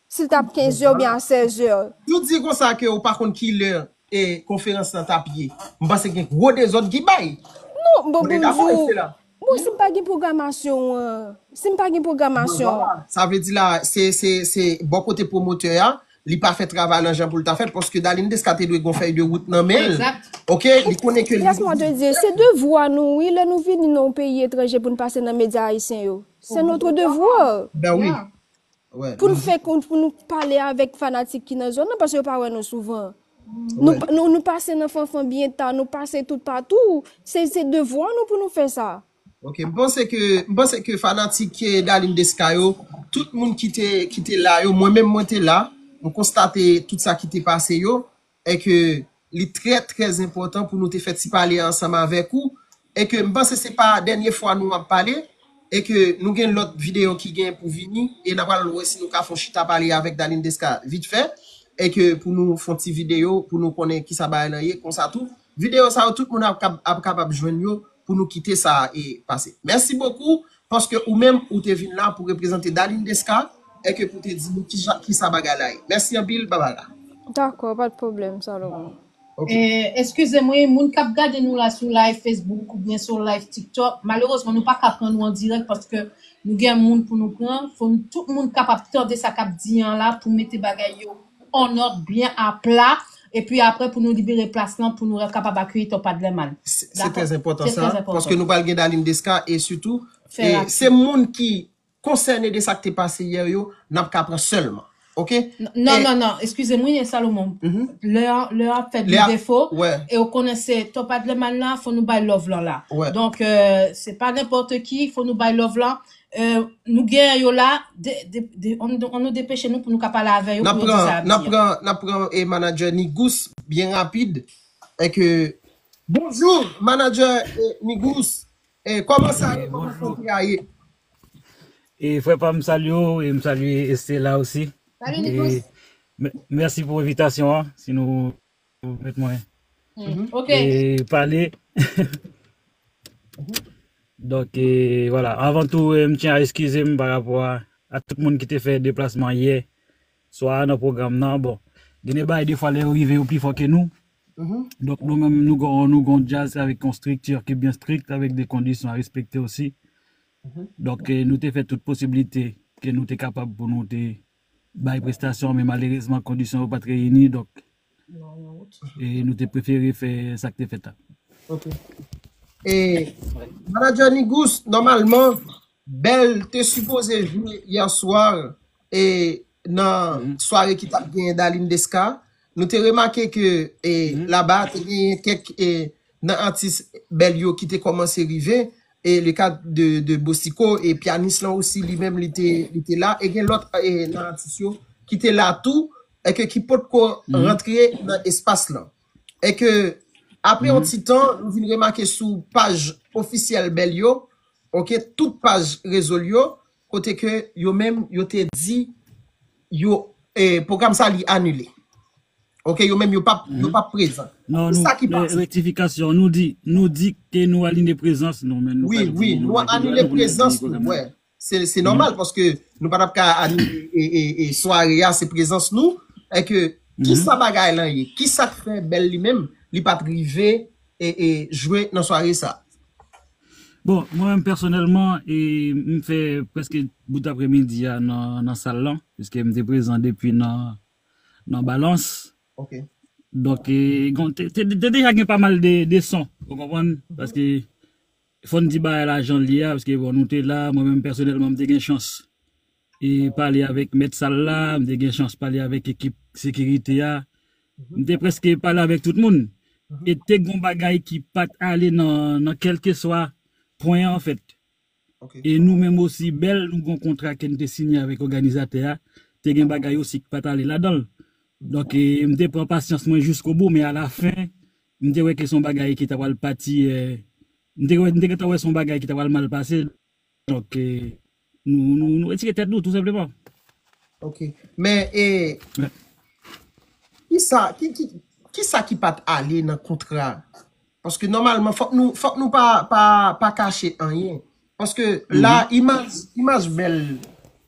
Si l t ap kenz è oubyen a sèz è. Si w di konsa ke ou pa konn kilè e konferans lan t ap ye, m panse gen gwo dezòd ki bay. Non, bon, bonjou. Bon, si m pa gen pwogramasyon an, si m pa gen pwogramasyon. Sa vle di la, se, se, se bò kote pwomotè a, li pa fè travay lan jan pou l ta fèt, paske Dalin Desca te dwe gon fèy de wout nan men l. Ok, li konnen ke li. Laisse-moi te dire, se devwa nou, wi, lè nou vini nan yon peyi etranje pou n pase nan medya ayisyen yo. C'est notre devoir. Ben wi. Pou n fè, pou nou pale avèk fanatik ki nan zòn nan, paske yo pa wè nou souvan. Nou, nou, nou pase nan Fanfan byen ta, nou pase tout patou. Se, se devwa nou pou nou fè sa. Ok, m panse ke, m panse ke fanatik Dalin Desca yo, tout moun ki te, ki te la yo, mwen menm mwen te la, m konstate tout sa ki te pase yo, e ke li trè, trè enpòtan pou nou te fè ti pale ansanm avèk ou, e ke m panse se pa dènye fwa nou ap pale, e ke nou gen lòt videyo ki gen pou vini, e n a pral wè si nou ka fè yon chita pale avèk Dalin Desca vit fè, e ke pou nou fè yon ti videyo, pou nou konnen kisa bagay lan ye, konsa tou. Videyo sa yo, tout moun ap, ap kapab jwenn yo, pou nou kite sa e pase. Mèsi bokou, paske ou menm ou te vin la pou reprezante Dalin Desca, e ke pou te di nou kisa bagay la ye. Mèsi anpil, Babala. Dakò, pa de pwoblèm, Salomon. Eskize mwen, moun k ap gade nou la sou live Facebook oubyen sou live TikTok, malerezman nou pa ka pran nou an dirèk paske nou gen moun pou nou pran. Fò tout moun kapab tande sa k ap di an la pou mete bagay yo an nòt, byen apla, epi apre pou nou libere plas lan pou nou kapab akeyi Top Adlerman. Se trè enpòtan sa, paske nou pral gen Dalin Desca e sitou se moun ki konsène de sa k te pase yè yo, n ap ka pran sèlman. Ok? Non, non, non, eskize m wi, Salomon. Lè a, lè a ap fè nou defo, e ou konnen se Top Adlerman la, fò nou bay love lan la. Donk, se pa nenpòt ki, fò nou bay love lan. Nou gen yo la, ann nou depeche nou pou nou ka pale avè yo pou yo di sa ap di an. N ap pran, n ap pran manadjè Nigous byen rapid. Èske, bonjou, manadjè Nigous. Kòman sa ye? Kòman sante a ye? E frè pa m, m salye w, e m salye Estela osi. Salut Nigous. Mèsi pou envitasyon an, si nou pèmèt mwen pale. Donk, e, vwala, avan tou, e, m tyen a eskize m pa rapò a, a tout moun ki te fè deplasman yè swa nan pwogram nan. Bon, gen de bagay defwa lè yo rive yo pi fò ke nou. Donk, nou menm, nou gon, nou gon djaz avèk yon strikti ki byen strik, avèk de kondisyon a respekte osi. Donk, e, nou te fè tout posiblite ke nou te kapab pou nou te bay prestasyon, men malerezman, kondisyon yo pa t reyini, donk, e nou te prefere fè sa k te fèt la. Ok. E, manadjè Nigous, nòmalman, Bèl te sipoze jwe yè swa e nan sware ki t ap genyen Dalin Desca. Nou te remake ke e laba te genyen kèk e nan atis Bèl yo ki te kòmanse rive. E le ka de, de Bosico e pyanis lan osi li menm li te, li te la. E gen lòt e nan atis yo ki te la tou e ke ki potko rantre nan espas lan. E ke apre yon ti tan, nou vin remake sou paj ofisyèl Bèl yo, ok, tout paj rezo l yo, kote ke yo menm, yo te di, yo, e, pwogram sa li anile. Ok, yo menm, yo p ap, yo p ap prezan. Non, nou, rektifikasyon, nou di, nou di ke nou anile prezans nou, men nou pa di nou anile prezans nou, wè. Se, se nòmal paske nou pa t ap ka anile e, e, e sware a, se prezans nou. Èske, kisa bagay lan ye? Kisa k fè Bèl li menm, li pa t rive e, e jwe nan sware sa? Bon, mwen menm pèsonèlman, e, m fè prèske bout aprèmidi a nan, nan sal lan, piske m te prezan depi nan, nan Balans. Ok. Donk, e, te, te, te deja gen pa mal de, de son, ou konprann? Paske fò n di bagay la jan l ye a, paske bon, nou te la, mwen menm pèsonèlman, m te gen chans e pale avèk mèt sal la, m te gen chans pale avèk ekip sekirite a. M te prèske pale avèk tout moun. E te gen bagay ki pa t ale nan, nan kèlkeswa pwen an, anfèt. E nou menm osi, Bèl, nou gen yon kontra ke n te siyen avèk òganizatè a. Te gen bagay osi ki pa t ale ladan l. Donk, e, m te pran pasyans mwen jiskobou, men alafen, m te wè ke se yon bagay ki ta pral pati, e, m te wè, m te gentan wè se yon bagay ki ta pral mal pase. Donk, e, nou, nou, nou retire tèt nou, tou senpleman. Ok. Men, e, kisa, ki, ki, kisa ki pa t ale nan kontra? Paske nòmalman, fòk nou, fòk nou pa, pa, pa kache anyen. Paske la, imaj, imaj Bèl,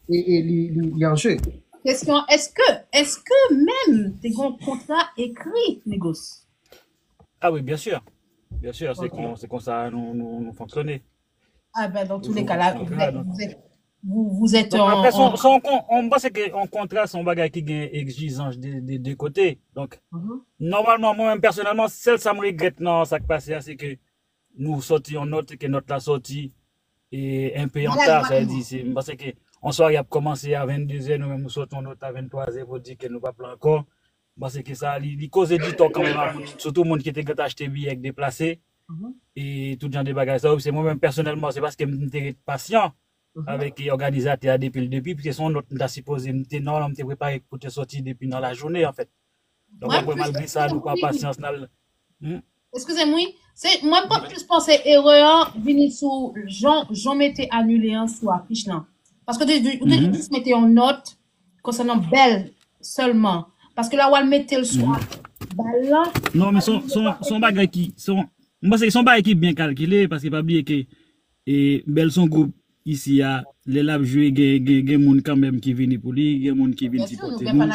e, e, li, li, li an je. Kesyon, èske, èske menm te gen yon kontra ekri, Négos? Ah wi, byen si. Byen si, se kon, se konsa nou, nou, nou fonksyone. Ah ben, dans tous les cas, là, vous êtes, vous êtes, vous, vous êtes en... Après, son, son, on, on pense que on contrat, c'est un bagage qui gagne exigence de, de, de côté. Donc, normalman, mwen menm pèsonèlman, sèl sa m regrèt nan sa k pase a, se ke nou sòti yon nòt, ke nòt la sòti e enpe an ta, sa vle di, se, m panse ke yon sware ap kòmanse a venndezè, nou menm nou sòti yon nòt a venntwazè pou di ke nou p ap la ankò. M panse ke sa, li, li koze di tò kanmenm a moun, sitou moun ki te gentan achte biyè k deplase, e tout jan de bagay sa yo. Se mwen menm pèsonèlman, se paske m te ret pasyan avèk òganizatè a depi l depi, piske se yon nòt m ta sipoze, m te nòmalman m te prepare pou te sòti depi nan lajounen, anfèt. Donk, apre, malgre sa, nou pran pasyans, n al. Eskize m, wi. Se, mwen, m plis panse erè an vini sou jan, jan mete anile an sou afich lan. Paske ou te, ou te jis mete yon nòt konsènan Bèl sèlman. Paske la, w al mete l sou afich bal lan. Non, men se yon, se yon, se yon bagay ki, se yon, m panse se yon bagay ki byen kalkile, paske pa bliye ke e, Bèl se yon gwoup isi a, lè l ap jwe, gen, gen, gen moun kanmenm ki vini pou li, gen moun ki vin sipote nou.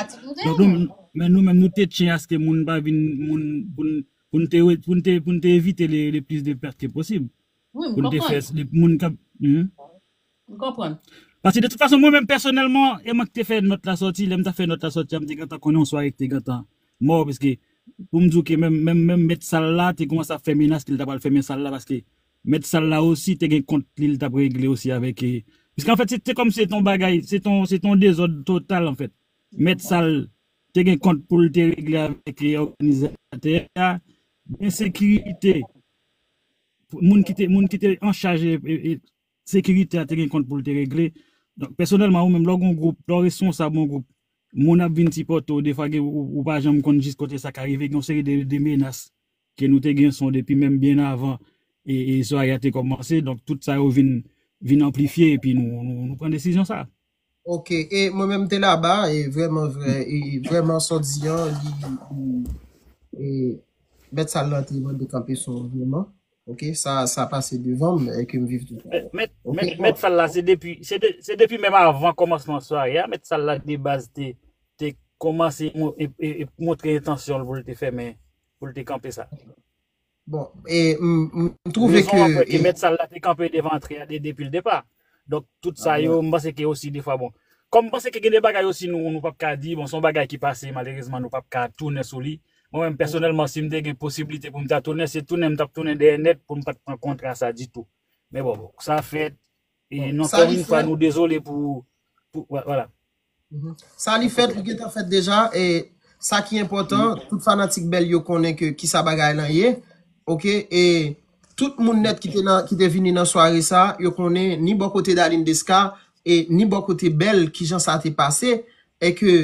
Donk, nou, men nou menm, nou te tyen aske moun pa vin, moun, pou n, pou n te, pou n te, pou n te evite le, le plis de pèt ke posib. Pou n te fè, le, moun k ap, M konprann. Paske de tout fason, mwen menm pèsonèlman, e mwen ki te fè nòt la sòti, lè m ta fè nòt la sòti a, m te gentan konnen yon sware ki te gentan mò, paske pou m di w ke menm, menm, menm mèt sal la te kòmanse ap fè menas ke l ta pral fèmen sal la, paske mèt sal la osi te gen kont li l t ap regle osi avèk, e, piske anfèt, se te kòmsi se te yon bagay, se te yon, se te yon dezòd total, anfèt. Mèt sal te gen kont pou l te regle avèk, e, òganizatè a, gen sekirite, moun ki te, moun ki te an chaj, e, e, e, sekirite a te gen kont pou l te regle. Donk, pèsonèlman, ou menm, lè w gen yon gwoup, lè w responsab yon gwoup, moun ap vin sipòte w, defwa gen, ou, ou pa janm konn jis kote sa ka rive, gen yon seri de, de menas ke nou te gen sou depi menm byen avan, e, e sware a te kòmanse, donk tout sa yo vin, vin anplifye, epi nou, nou, nou pran desizyon sa. Ok, e mwen menm te laba, e vrèman vre, e vrèman sa w di an, li, li, e, mèt sal lan te mande kanpe sou w vrèman. Ok, sa, sa pase devan m, e ke m viv toutan. Mèt, mèt, mèt sal la, se depi, se de, se depi menm avan kòmansman sware a, mèt sal la de baz te, te kòmanse e, e, e montre entansyon l pou l te fèmen, pou l te kanpe sa. Bon, e m, m twouve ke, ke mèt sal la te kanpe devan antre a de, depi l depa. Donk, tout sa yo, m panse ke osi defwa, bon. Kòm m panse ke gen de bagay osi nou, nou p ap ka di, bon, se yon bagay ki pase, malerezman, nou p ap ka tounen sou li. Mwen menm, pèsonèlman, si m te gen posiblite pou m ta tounen, se tounen m t ap tounen dèyè nèt pou m pa t pran kontra sa ditou. Men bon, bon, sa fèt, e ankò yon fwa, nou dezole pou, pou, vwala. Sa li fèt, li gentan fèt deja, e sa ki enpòtan, tout fanatik Bèl yo konnen ke kisa bagay lan ye, ok, e tout moun nèt ki te nan, ki te vini nan sware sa, yo konnen ni bò kote Darline Desca, e ni bò kote Bèl, kijan sa te pase, e ke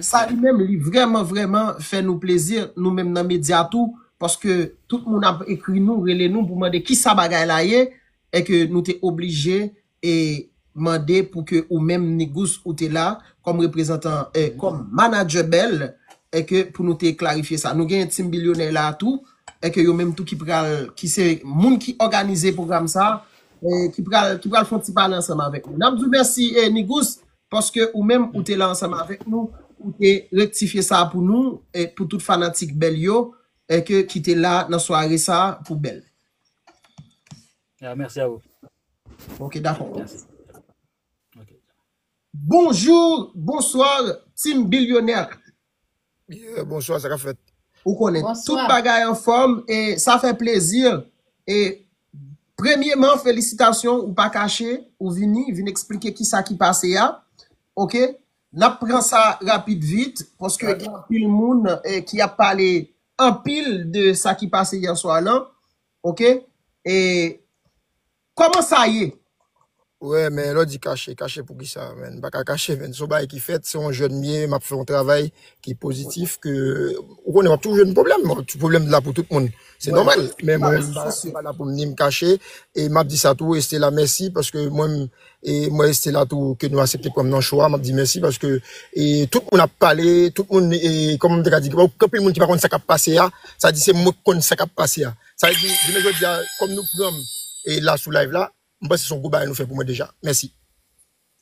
sa li menm, li vrèman, vrèman fè nou plezi, nou menm nan medya tou, paske tout moun ap ekri nou, rele nou pou mande kisa bagay la ye, e ke nou te oblije, e mande pou ke ou menm, Nigous, ou te la, kòm reprezantan, e, kòm manadjè Bèl, e ke pou nou te klarifye sa. Nou genyen Team Bilyonè la tou, e ke yo menm tou ki pral, ki se moun ki òganize pwogram sa, e ki pral, ki pral fè yon ti pale ansanm avèk nou. N ap di w mèsi, e, Nigous, paske ou menm, ou te la ansanm avèk nou, ou te rektifye sa pou nou, e pou tout fanatik Bèl yo, e ke ki te la nan sware sa pou Bèl. Ya, mèsi a ou. Ok, dakò. Mèsi. Ok. Bonjou, bonswa, Team Bilyonè. Yeah, bonswa, sa k ap fèt? Ou konnen, tout bagay anfòm, e sa fè plezi, e Premyeman, felisitasyon, ou pa kache, ou vini, vin eksplike kisa ki pase a. Oke? N ap pran sa rapid vit, paske gen anpil moun eh, ki ap pale anpil de sa ki pase yè swa lan. Oke? E kòman sa ye? Wè, men lè w di kache, kache poukisa, men? M pa ka kache, men. Se yon bagay ki fèt, se yon jèn m ye, m ap fè yon travay ki pozitif, ke, ou konnen, w ap toujou jwenn pwoblèm. Pwoblèm la pou tout moun. Se nòmal. Men mwen, m pa la pou m ni m kache. E m ap di sa tou, Estela, mèsi, paske mwen, e mwen, Estela tou, ke nou aksepte pran m nan show a, m ap di mèsi, paske e, tout moun ap pale, tout moun, e, kòman m te ka di, gen anpil moun ki pa konn sa k ap pase a, sa di se mwen k konn sa k ap pase a. Sa vle di, jounen jodi a, kòm nou pran m e la sou live la, m panse se yon gwo bagay nou fè pou mwen deja. Mèsi.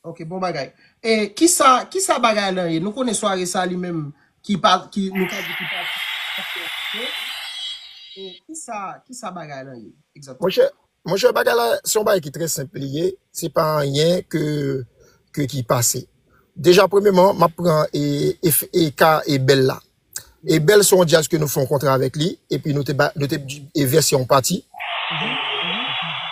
Ok, bon bagay. E kisa, kisa bagay lan ye? Nou konnen sware sa li menm ki pa, ki nou ka di ki pa. E kisa, kisa bagay lan ye? Egzakteman. Monchè, monchè, bagay la, se yon bagay ki trè senp li ye. Se pa anyen ke, ke ki pase. Deja, premyeman, m ap pran e, e, e ka e bèl la. E bèl se yon djaz ke nou fè yon kontra avèk li, epi nou te, ba, nou te e vèse yon pati.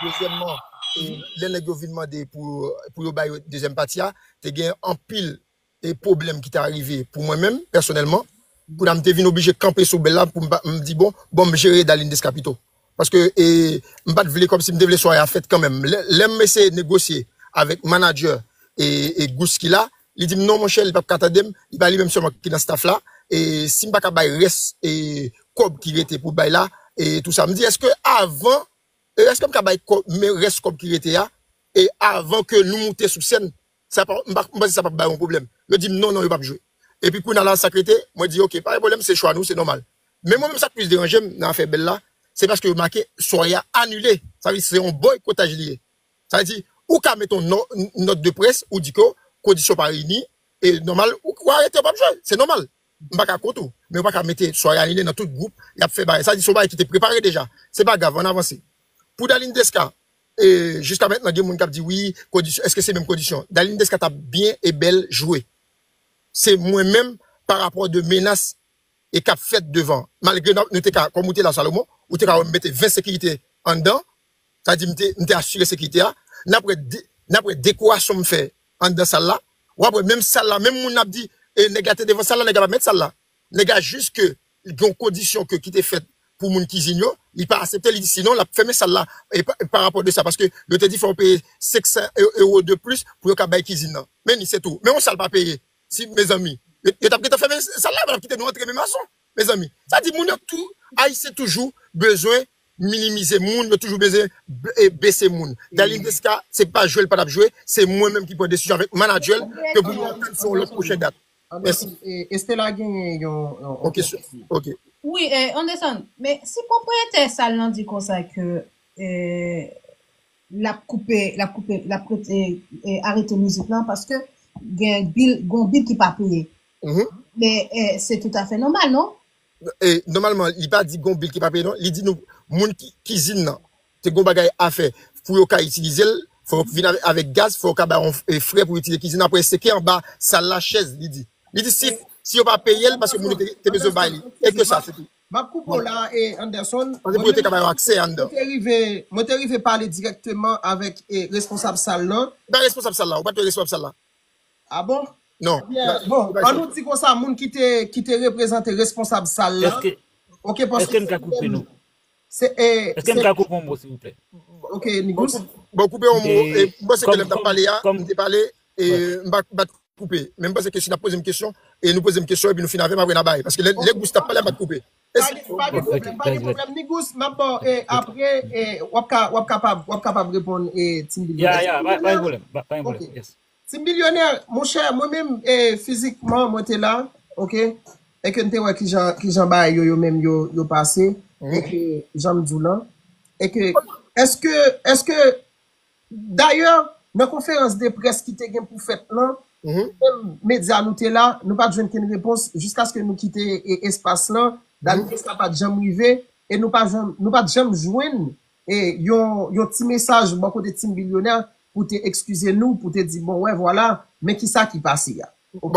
Dezyèmman, e, lè nèg yo vin mande pou, pou yo bay dezyèm pati a, te gen anpil e pwoblèm ki te arive pou mwen menm, pèsonèlman. Kounye a, m te vin oblije kanpe sou bèl la pou m, pa- m di, bon, bon, m jere Darline Desca pito. Paske e, m pa t vle kòmsi m te vle sware a fèt kanmenm. Lè, lè m eseye negosye avèk manadjè e, e Gouski la, li di m non, monchè, li p ap ka tande m, li pa li menm sèlman ki nan staff la. E si m pa ka bay rès e kòb ki rete pou bay la, e tou sa. M di, èske avan, e èske m ka bay kòb, men rès kòb ki rete a, e avan ke nou moute sou sèn, sa pa, m pa, m panse sa p ap bay yon pwoblèm. Yo di m non, non, yo p ap jwe. Epi kounye a la, sa k rete, mwen di, ok, pa gen pwoblèm, se chwa nou, se nòmal. Men mwen menm, sa k plis deranje m nan afè bèl la, se paske yo make sware a anile. Sa vle di se yon boykotaj li ye. Sa vle di, ou ka mete yon nò- nòt de près, ou di ke kondisyon pa reyini, e nòmal, ou, ou arete, ou p ap jwe. Se nòmal. M pa ka kont ou, men ou pa ka mete sware anile nan tout gwoup, y ap fè bagay. Sa vle di, se yon bagay ki te prepare deja. Se pa grav, ann avanse. Pou Darline Desca, e jiska mentnan, gen moun k ap di, wi, kondisyon, èske se menm kondisyon? Darline Desca t ap byen e bèl jwe. Se mwen menm, pa rapò de menas e k ap fèt devan. Malgre nou, nou te ka, kòm ou te la, Salomon, ou te ka wè m mete ven sekirite anndan, sa di m te, m te asire sekirite a. N ap wè de, n ap wè dekorasyon m fè anndan sal la. W ap wè menm sal la, menm moun ap di, e nèg la te devan sal la, nèg la pa met sal la. Nèg la jis ke gen yon kondisyon ke ki te fèt pou moun kizin yo, li pa aksepte, li di sinon l ap fèmen sal la. E pa, pa rapò de sa, paske yo te di fò yo peye senk san ewo de plis pou yo ka bay kizin nan. Men ni se tou. Men yon sal pa peye. Si, mezanmi, yo, yo t ap gentan fèmen sal la, yo pa t ap kite nou antre menm mason. Mezanmi, sa di moun yo tou, Ayisyen toujou bezwen minimize moun, yo toujou bezwen b- e bese moun. Darline Desca, se pa jwe l pa t ap jwe, se mwen menm ki pran desizyon avèk manadjè l ke pou nou antann sou yon lòt pwochen dat. Mèsi. Estela genyen yon, yon Ok, sir. Ok. Wi, eh, Anderson, men si pwopriyetè sal lan di konsa ke eh, l ap koupe, l ap koupe, l ap rete, eh, arete mizik lan paske gen bil, gon bil ki pa peye. Mhm. Men eh, se toutafè nòmal, non? E, nòmalman, li pa di gon bil ki pa peye, non. Li di nou, moun ki kizin nan, te gon bagay a fè pou yo ka itilize l, fò yo vin avè- avèk gaz, fò yo ka ba yon e, frè pou itilize kizin nan, apre seke anba sal la chèz, li di. Li di si, si yo pa peye l, paske moun yo te, te bezwen bay li. E ke sa, se tou. M ap koupe w la, e Anderson. Paske pou yo te ka ba yo aksè anndan. Mwen te rive, mwen te rive pale dirèkteman avèk e, responsab sal lan. Ba responsab sal la, ou pa t wè responsab sal la. Ah bon? Non. Bon, an nou di konsa, moun ki te, ki te reprezante responsab sal lan. Èske Ok, paske èske m ka koupe nou? Se, e, Èske m ka koupe yon mo, silvouplè? Ok, Nigous. Bon, koupe yon mo, E, e, m panse ke kòm- lè m t ap kòm- pale a, kòm- m te pale, e, m pa, m pa t koupe. Men m panse ke si n ap poze m kesyon, e nou poze m kesyon, epi nou fin avè m, apre n a bay. Paske lè, lè Gous t ap pale, m pa t koupe. Pa gen pa gen pwoblèm, pa gen pwoblèm, Nigous, m ap ba w, e, apre, e, w ap ka, w ap kapab, w ap kapab reponn, e, Team Bill. Ya, ya, pa pa gen pwoblèm. Pa pa gen pwoblèm. Yes. Ti milyonè, monchè, mwen menm, e, fizikman, mwen te la, ok? E ke n te wè kijan, kijan bagay yo, yo menm, yo, yo pase, e ke jan m di w lan, e ke, èske, èske, dayè, nan konferans de près ki te gen pou fèt lan, menm medya nou te la, nou pa t jwenn kenn repons, jiskaske nou kite e, espas lan, Darline Desca pa t janm rive, e nou pa janm, nou pa t janm jwenn e yon, yon ti mesaj bò kote Team Bilyonè pou te ekskize nou, pou te di, bon, wè, vwala, men kisa ki pase a. Ok?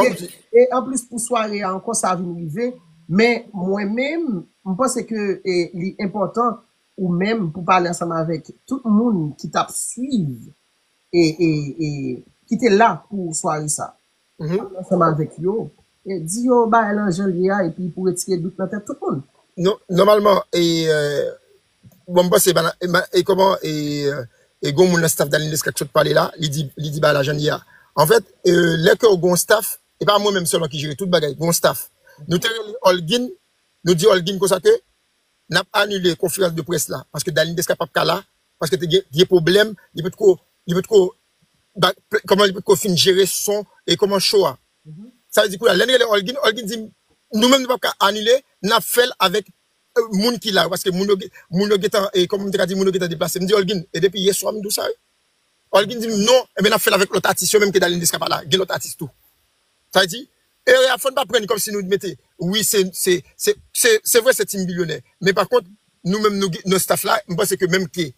E anplis pou sware a ankò, sa vin rive, men mwen menm, m panse ke e, li enpòtan ou menm pou pale ansanm avèk tout moun ki t ap swiv e, e, e ki te la pou sware sa. Pale ansanm avèk yo. E di yo bagay lan jan l ye a, epi pou retire dout nan tèt tout moun. Non, nòmalman, e, euh, bon, m panse, e, e kòman, e, euh, e gon moun nan staff Dany Desca k sot pale la, li di, li di bagay la jan l ye a. Anfèt, e, lè ke w gon staff, e pa mwen menm sèlman ki jere tout bagay, gon staff. Nou te rele Olguin, nou di Olguin konsa ke n ap anile konferans de près la, paske Dany Desca p ap ka la, paske te gen, gen pwoblèm, li potko, li potko, ba, kòman li potko fin jere son e kòman show a. Sa vle di kounye a, lè n rele Olguin, Olguin di m, nou menm nou p ap ka anile, n ap fè l avèk, euh, moun ki la yo, paske moun yo, gen- moun yo gentan, e kòman m te ka di, moun yo gentan deplase. M di Olguin, e depi yè swa m di w sa, wi. Olguin di m, non, enben n ap fè l avèk lòt atis yo, menm ke Dany Desca pa la, gen lòt atis tou. Sa vle di, erè a fò n pa pran li kòmsi nou mete, wi, se, se, se, se, se vre, se Team Bilyonè. Men pa kont, nou menm, nou, gen- nan staff la, m panse ke menm ke,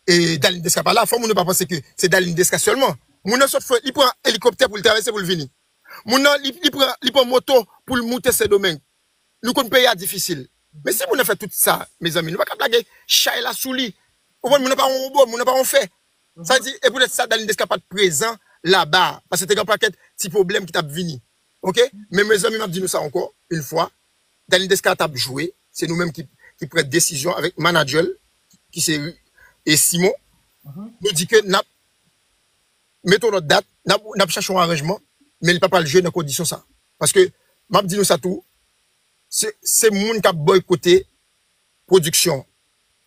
e, Dany Desca pa la, fò moun yo pa panse ke se Dany Desca sèlman. Moun nan sot fè, li pran elikoptè pou l travèse pou l vini. Moun nan, li, li pran, li pran moto pou l moute Sendomeng. Nou konn peyi a difisil. Men si moun nan fè tout sa, mezanmi, nou pa ka lage chay la sou li. Ou konprann, moun nan pa yon wobo, moun nan pa yon fè. Sa di, e poutèt sa, Dany Desca pa t prezan laba, paske te gen pakèt ti pwoblèm ki t ap vini. Oke? Men mezanmi, m ap di nou sa ankò, yon fwa, Dany Desca t ap jwe, se nou menm ki, ki pran desizyon avèk manadjè l, ki se, e, Simon. Nou di ke n ap mete yon lòt dat, n ap, n ap chache yon aranjman, men li pa pral jwe nan kondisyon sa. Paske, m ap di nou sa tou, se, se moun k ap bòykote pwodiksyon.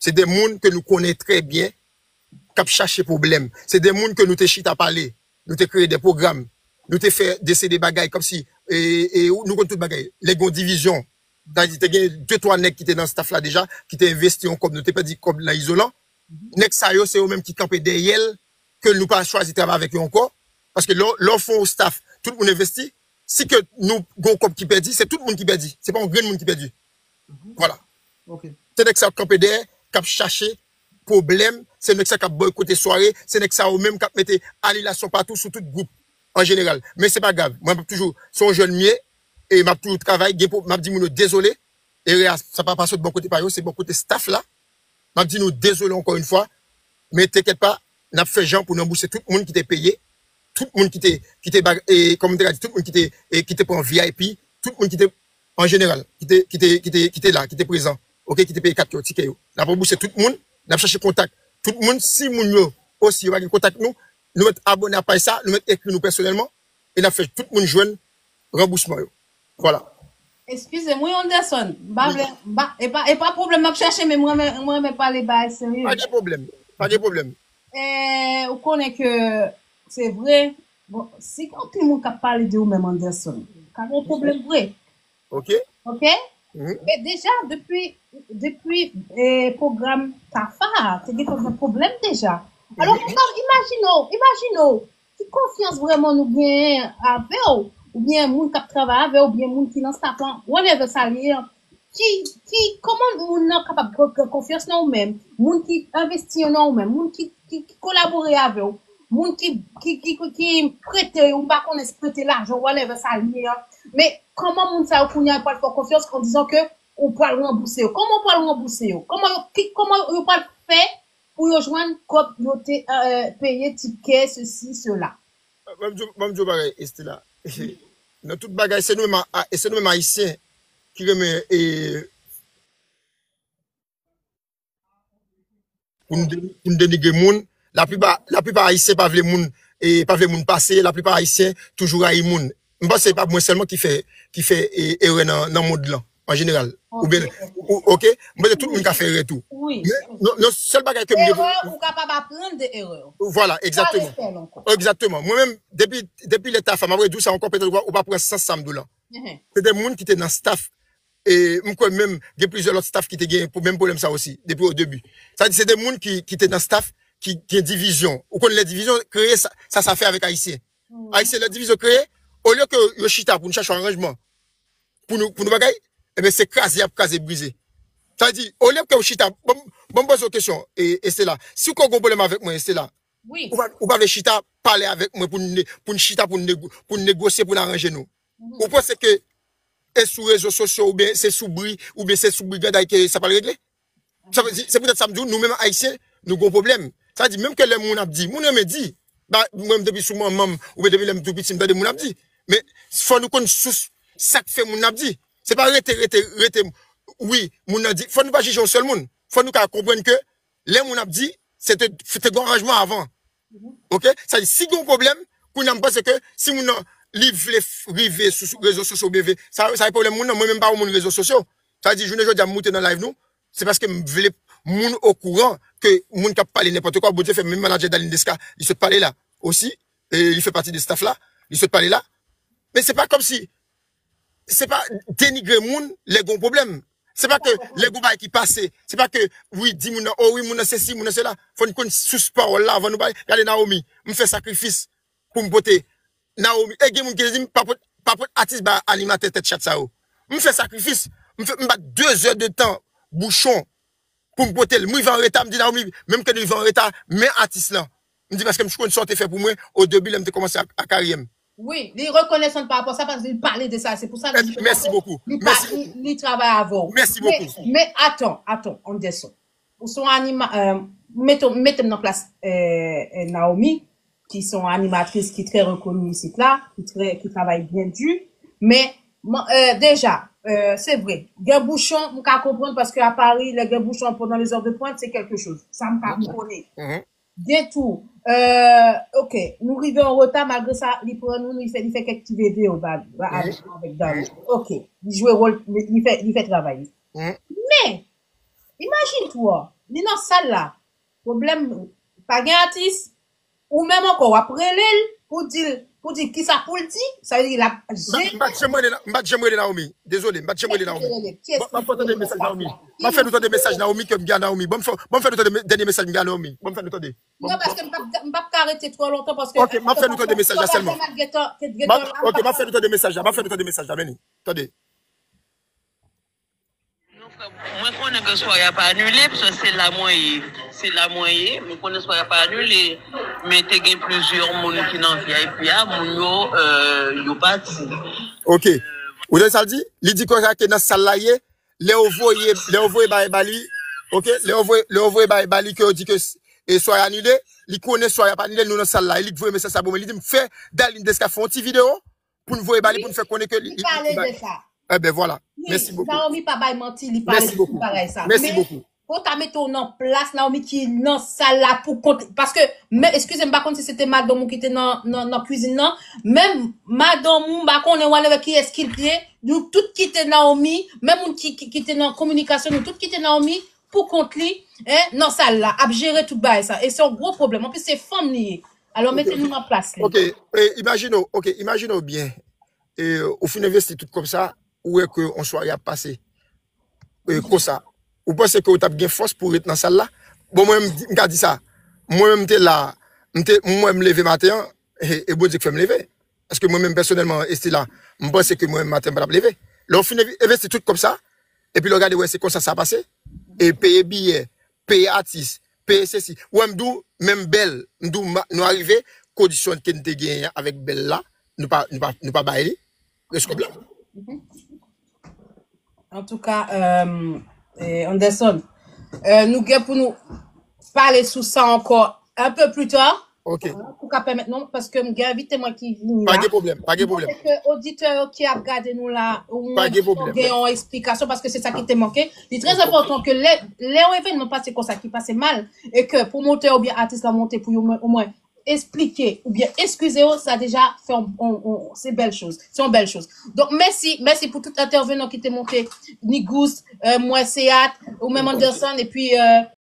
Se de moun ke nou konnen trè byen, k ap chache pwoblèm. Se de moun ke nou te chita pale, nou te kreye de pwogram, nou te fè de seri de bagay, kòmsi, e, e, nou konn tout bagay. Lè gen yon divizyon, sa vle di, te gen de, twa nèg ki te nan staff la deja, ki te envesti yon kòb, nou te pèdi kòb nan izolan. Nèg sa yo, se yo menm ki kanpe dèyè l, ke nou pa chwazi travay avèk yo ankò. Paske lè, lè w fè yon staff, tout moun envesti, si ke nou gon kòb ki pèdi, se tout moun ki pèdi. Se pa yon grenn moun ki pèdi. Vwala. Se nèg sa yo k kanpe dèyè, k ap chache pwoblèm, se nèg sa k ap bòykote sware, se nèg sa yo menm k ap mete anilasyon patou sou tout gwoup, an jeneral. Men se pa grav. Mwen, m ap toujou, se yon jèn m ye, e m ap toujou travay, gen pwo-, m ap di moun yo dezole, erè a, sa pa, pa sot bò kote pa yo, se bò kote staff la. M ap di nou dezole ankò yon fwa, men tenkèt pa, n ap fè jan pou n ranbouse tout moun ki te peye, tout moun ki te, ki te ba-, e, kòman m te ka di, tout moun ki te, e, ki te pran V I P, tout moun ki te, an jeneral, ki te, ki te, ki te, ki te la, ki te prezan, oke, ki te peye kat yo, tikè yo. N ap ranbouse tout moun, n ap chache kontak tout moun, si moun yo osi yo pa gen kontak nou, nou mèt abòne a paj sa, nou mèt ekri nou pèsonèlman, e n ap fè tout moun jwenn ranbousman yo. Vwala. Eskize m, wi, Anderson. M pa vle, m pa, e pa, e pa pwoblèm m ap chache, men mwen renmen, mwen renmen pale bagay serye. Pa gen pwoblèm. Pa gen pwoblèm. E, ou konnen ke se vre, bon, si gen anpil moun k ap pale de ou menm, Anderson, ka gen pwoblèm vre. Oke. Oke? E deja, depi, depi, e, pwogram Tafa a, te gentan gen pwoblèm deja. Alò, imajine w, imajine w, ki konfyans vrèman nou genyen avè w, oubyen moun k ap travay avè w, oubyen moun ki nan staff lan, whatever sa l ye, ki, ki, kòman moun nan kapab pran, pran konfyans nan ou menm, moun ki envesti nan ou menm, moun ki, ki, ki kolabore avè w, moun ki, ki, ki, ki, ki prete, ou pa konnen si prete lajan, whatever sa l ye a. Men, kòman moun sa yo kounye a pral fè w konfyans an dizan ke ou pral ranbouse yo? Kòman ou pral ranbouse yo? Kòman yo, ki, kòman yo pral fè pou yo jwenn kòb yo te, euh, peye tikè, sesi, sela? Ban m di w, ban m di w bagay, Estela. Nan tout bagay, se nou menm a, a, se nou menm Ayisyen ki renmen, e, pou n de-, pou n denigre moun. Laplipa, laplipa Ayisyen pa vle moun, e, pa vle moun pase, laplipa Ayisyen toujou rayi moun. M panse se pa mwen sèlman ki fè, ki fè, e, erè nan, nan mond lan, an jeneral. Oubyen, ou, oke? M panse tout moun ka fè erè tou. Men, non, non, sèl bagay ke m gen pou... Erè, ou kapab aprann de erè w. Vwala, egzakteman. Egzakteman. Mwen menm, depi, depi lè Tafa, m ap redi w sa ankò, petèt ou pa, ou pa pran sans sa m di w lan. Se de moun ki te nan staff, e m kwè menm gen plizyè lòt staff ki te gen pou menm pwoblèm sa osi, depi o debi. Sa di se de moun ki, ki te nan staff, ki gen divizyon. Ou konn lè divizyon kreye sa, sa, sa fè avèk Ayisyen. Ayisyen, lè divizyon kreye, olye ke yo chita pou nou chache yon aranjman, pou nou, pou nou bagay, ebyen, se kraze y ap kraze, brize. Sa di, olye ke yo chita, bon, bon, m poze w kesyon, e, Estela. Si w gen yon pwoblèm avèk mwen, Estela, ou pa, ou pa vle chita pale avèk mwen pou n ne-, pou n chita, pou n nego-, pou n negosye, pou n aranje nou. Ou panse ke e sou rezo sosyo, oubyen se sou bri, oubyen se sou briganday ke sa pral regle? Sa vle di, se poutèt sa m di w, nou menm Ayisyen, nou gon pwoblèm. Sa vle di, menm ke lè moun ap di, moun renmen di. Ba, mwen, depi sou manman m, oubyen depi lè m tou piti, m tande moun ap di. Men, fò nou konn sous sa k fè moun ap di. Se pa rete, rete, rete. Wi, moun nan di. Fò nou pa jije yon sèl moun. Fò nou ka konprann ke lè moun ap di, se te, se te gon aranjman avan. Oke? Sa di, si gen yon pwoblèm, kounye a m panse ke si moun nan, li vle f- rive sou, sou rezo sosyo, oubyen vle, sa, sa e pwoblèm moun nan, mwen menm pa yon moun rezo sosyo. Sa di, jounen jodi a, m moute nan live nou, se paske m vle moun okouran ke moun k ap pale nenpòt kwa, Bondye fè menm manadjè Darline Desca, li sot pale la osi, e li fè pati de staff la, li sot pale la. Men se pa kòmsi, se pa denigre moun lè gon pwoblèm. Se pa ke lè gon bagay ki pase, se pa ke, wi, di moun nan, o wi, moun nan se si, moun nan se la. Fò n konn sous pawòl la avan nou bay. Gade Naomi, m fè sakrifis pou m pote Naomi. E gen moun ki di m, pa pot, pa pot atis ba animatè tèt chat sa yo. M fè sakrifis, m fè, m bat de zè de tan bouchon pou m pote l. M rive an reta, m di Naomi, menm ke nou rive an reta, men atis lan. M di paske m konn sa w te fè pou mwen o debi lè m te kòmanse a, a karyè m. Wi, li rekonesan pa rapò sa paske li pale de sa. Se pou sa li Mèsi bokou. Li pa li, li travay avè w. Mèsi bokou. Men atann, atann, Anderson. Ou se yon anima, euh, mete, mete m nan plas euh, euh, Naomi, ki se yon animatris ki trè rekoni isit la, ki trè, ki travay byen di. Men, man- euh, deja, euh, se vre, gen bouchon, m ka konprann paske a Pari, lè gen bouchon pandan lezè de pwent, se kèlke choz. Sa m ka konnen. Gen tou, euh, ok, nou rive an reta, malgre sa, li pran nou, li fè, li fè kèk ti veve yo ba, ba, avèk, avèk Darline. Ok, li jwe wòl, li, li fè, li fè travay li. Men, imajine twa, li nan sal la, pwoblèm, pa gen atis, ou menm ankò, w ap rele l pou di l, pou di l kisa pou l di, sa vle di l ap M pa t janm rele, m pa t janm rele Naomi. Dezole, m pa t janm rele Naomi. M ap fè tande mesaj Naomi. M ap fè nou tande mesaj Naomi ke m gen a Naomi. Bon, m fè, bon, m fè nou tande dènye mesaj m gen a Naomi. Bon, m fè nou tande. Non, paske m p ap ka rete twò lontan paske. Ok, m ap fè nou tande mesaj la sèlman. Ok, m ap fè nou tande mesaj la. M ap fè nou tande mesaj la, men li. Tande. Non, frè, mwen konnen ke sware a pa anile, paske se la mwen ye. Se la mwen ye, mwen konnen sware a pa anile. Men te gen plizyè moun ki nan V I P a, moun yo, euh, yo pati. Ok. Ou tande sa l di? Li di konsa ke nan sal la ye, lè yo voye, lè yo voye bagay ba li, ok, lè yo voye, lè yo voye bagay ba li ke yo di ke e sware a anile, li konnen sware a pa anile, nou nan sal la, e li k voye mesaj sa pou mwen, li di m fè Darline Desca fè yon ti videyo pou n voye ba li, pou n fè konnen ke li, li pale de sa. Eben, vwala. Mèsi bokou. Naomi pa bay manti, li pale de tout bagay sa. Mèsi bokou. Fò ta mete w nan plas Naomi ki nan sal la pou kont. Paske, men, eskize m, m pa konn si se te madanm ou ki te nan, nan, nan kwizin nan. Men madanm ou, m pa konnen whatever kiyès ki l te ye. Nou tout kite Naomi, menm moun ki, ki, ki te nan kominikasyon, nou tout kite Naomi pou kont li, en, nan sal la, ap jere tout bagay sa. E se yon gwo pwoblèm. Anplis, se fanm li ye. Alò, mete nou nan plas li. Ok, e, imajine w, ok, imajine w byen. E, ou fin envesti tout kòb sa, ou wè ke yon sware ap pase. E, konsa. Ou panse ke ou t ap gen fòs pou w ret nan sal la? Bon, mwen, m di- m ka di sa. Mwen menm, m te la, m te, mwen, m leve maten an, e, e Bondye k fè m leve. Paske mwen menm, pèsonèlman, Estela, m panse ke mwen menm maten, m pa t ap leve. Lè w fin envi- envesti tout kòb sa, epi lè w gade, wè, se konsa sa pase. E peye biyè, peye atis, peye sesi. Ou wè, m di w, menm Bèl, m di w, ma- nou arive, kondisyon ke n te genyen avèk Bèl la, nou pa, nou pa, nou pa bay li. Rès kòb la. Antouka, euh, eh, Anderson, euh, nou gen pou nou pale sou sa ankò un peu plus tard. Ok. Pou ka pèmèt nou, paske m gen envite mwen ki vini la. Pa gen pwoblèm, pa gen pwoblèm. Ke oditè yo ki ap gade nou la, ou Pa gen pwoblèm. Gen yon eksplikasyon paske se sa ki te manke. Li trè enpòtan ke lè, lè yon evènman pase konsa ki pase mal, e ke pwomotè oubyen atis la monte pou yo omwen esplike oubyen eskize yo, sa deja fè on, on, on, se bèl choz. Se yon bèl choz. Donk, mèsi, mèsi pou tout entèvenan ki te monte, ni Gous, euh, mwen, Seat, ou menm Anderson, epi euh,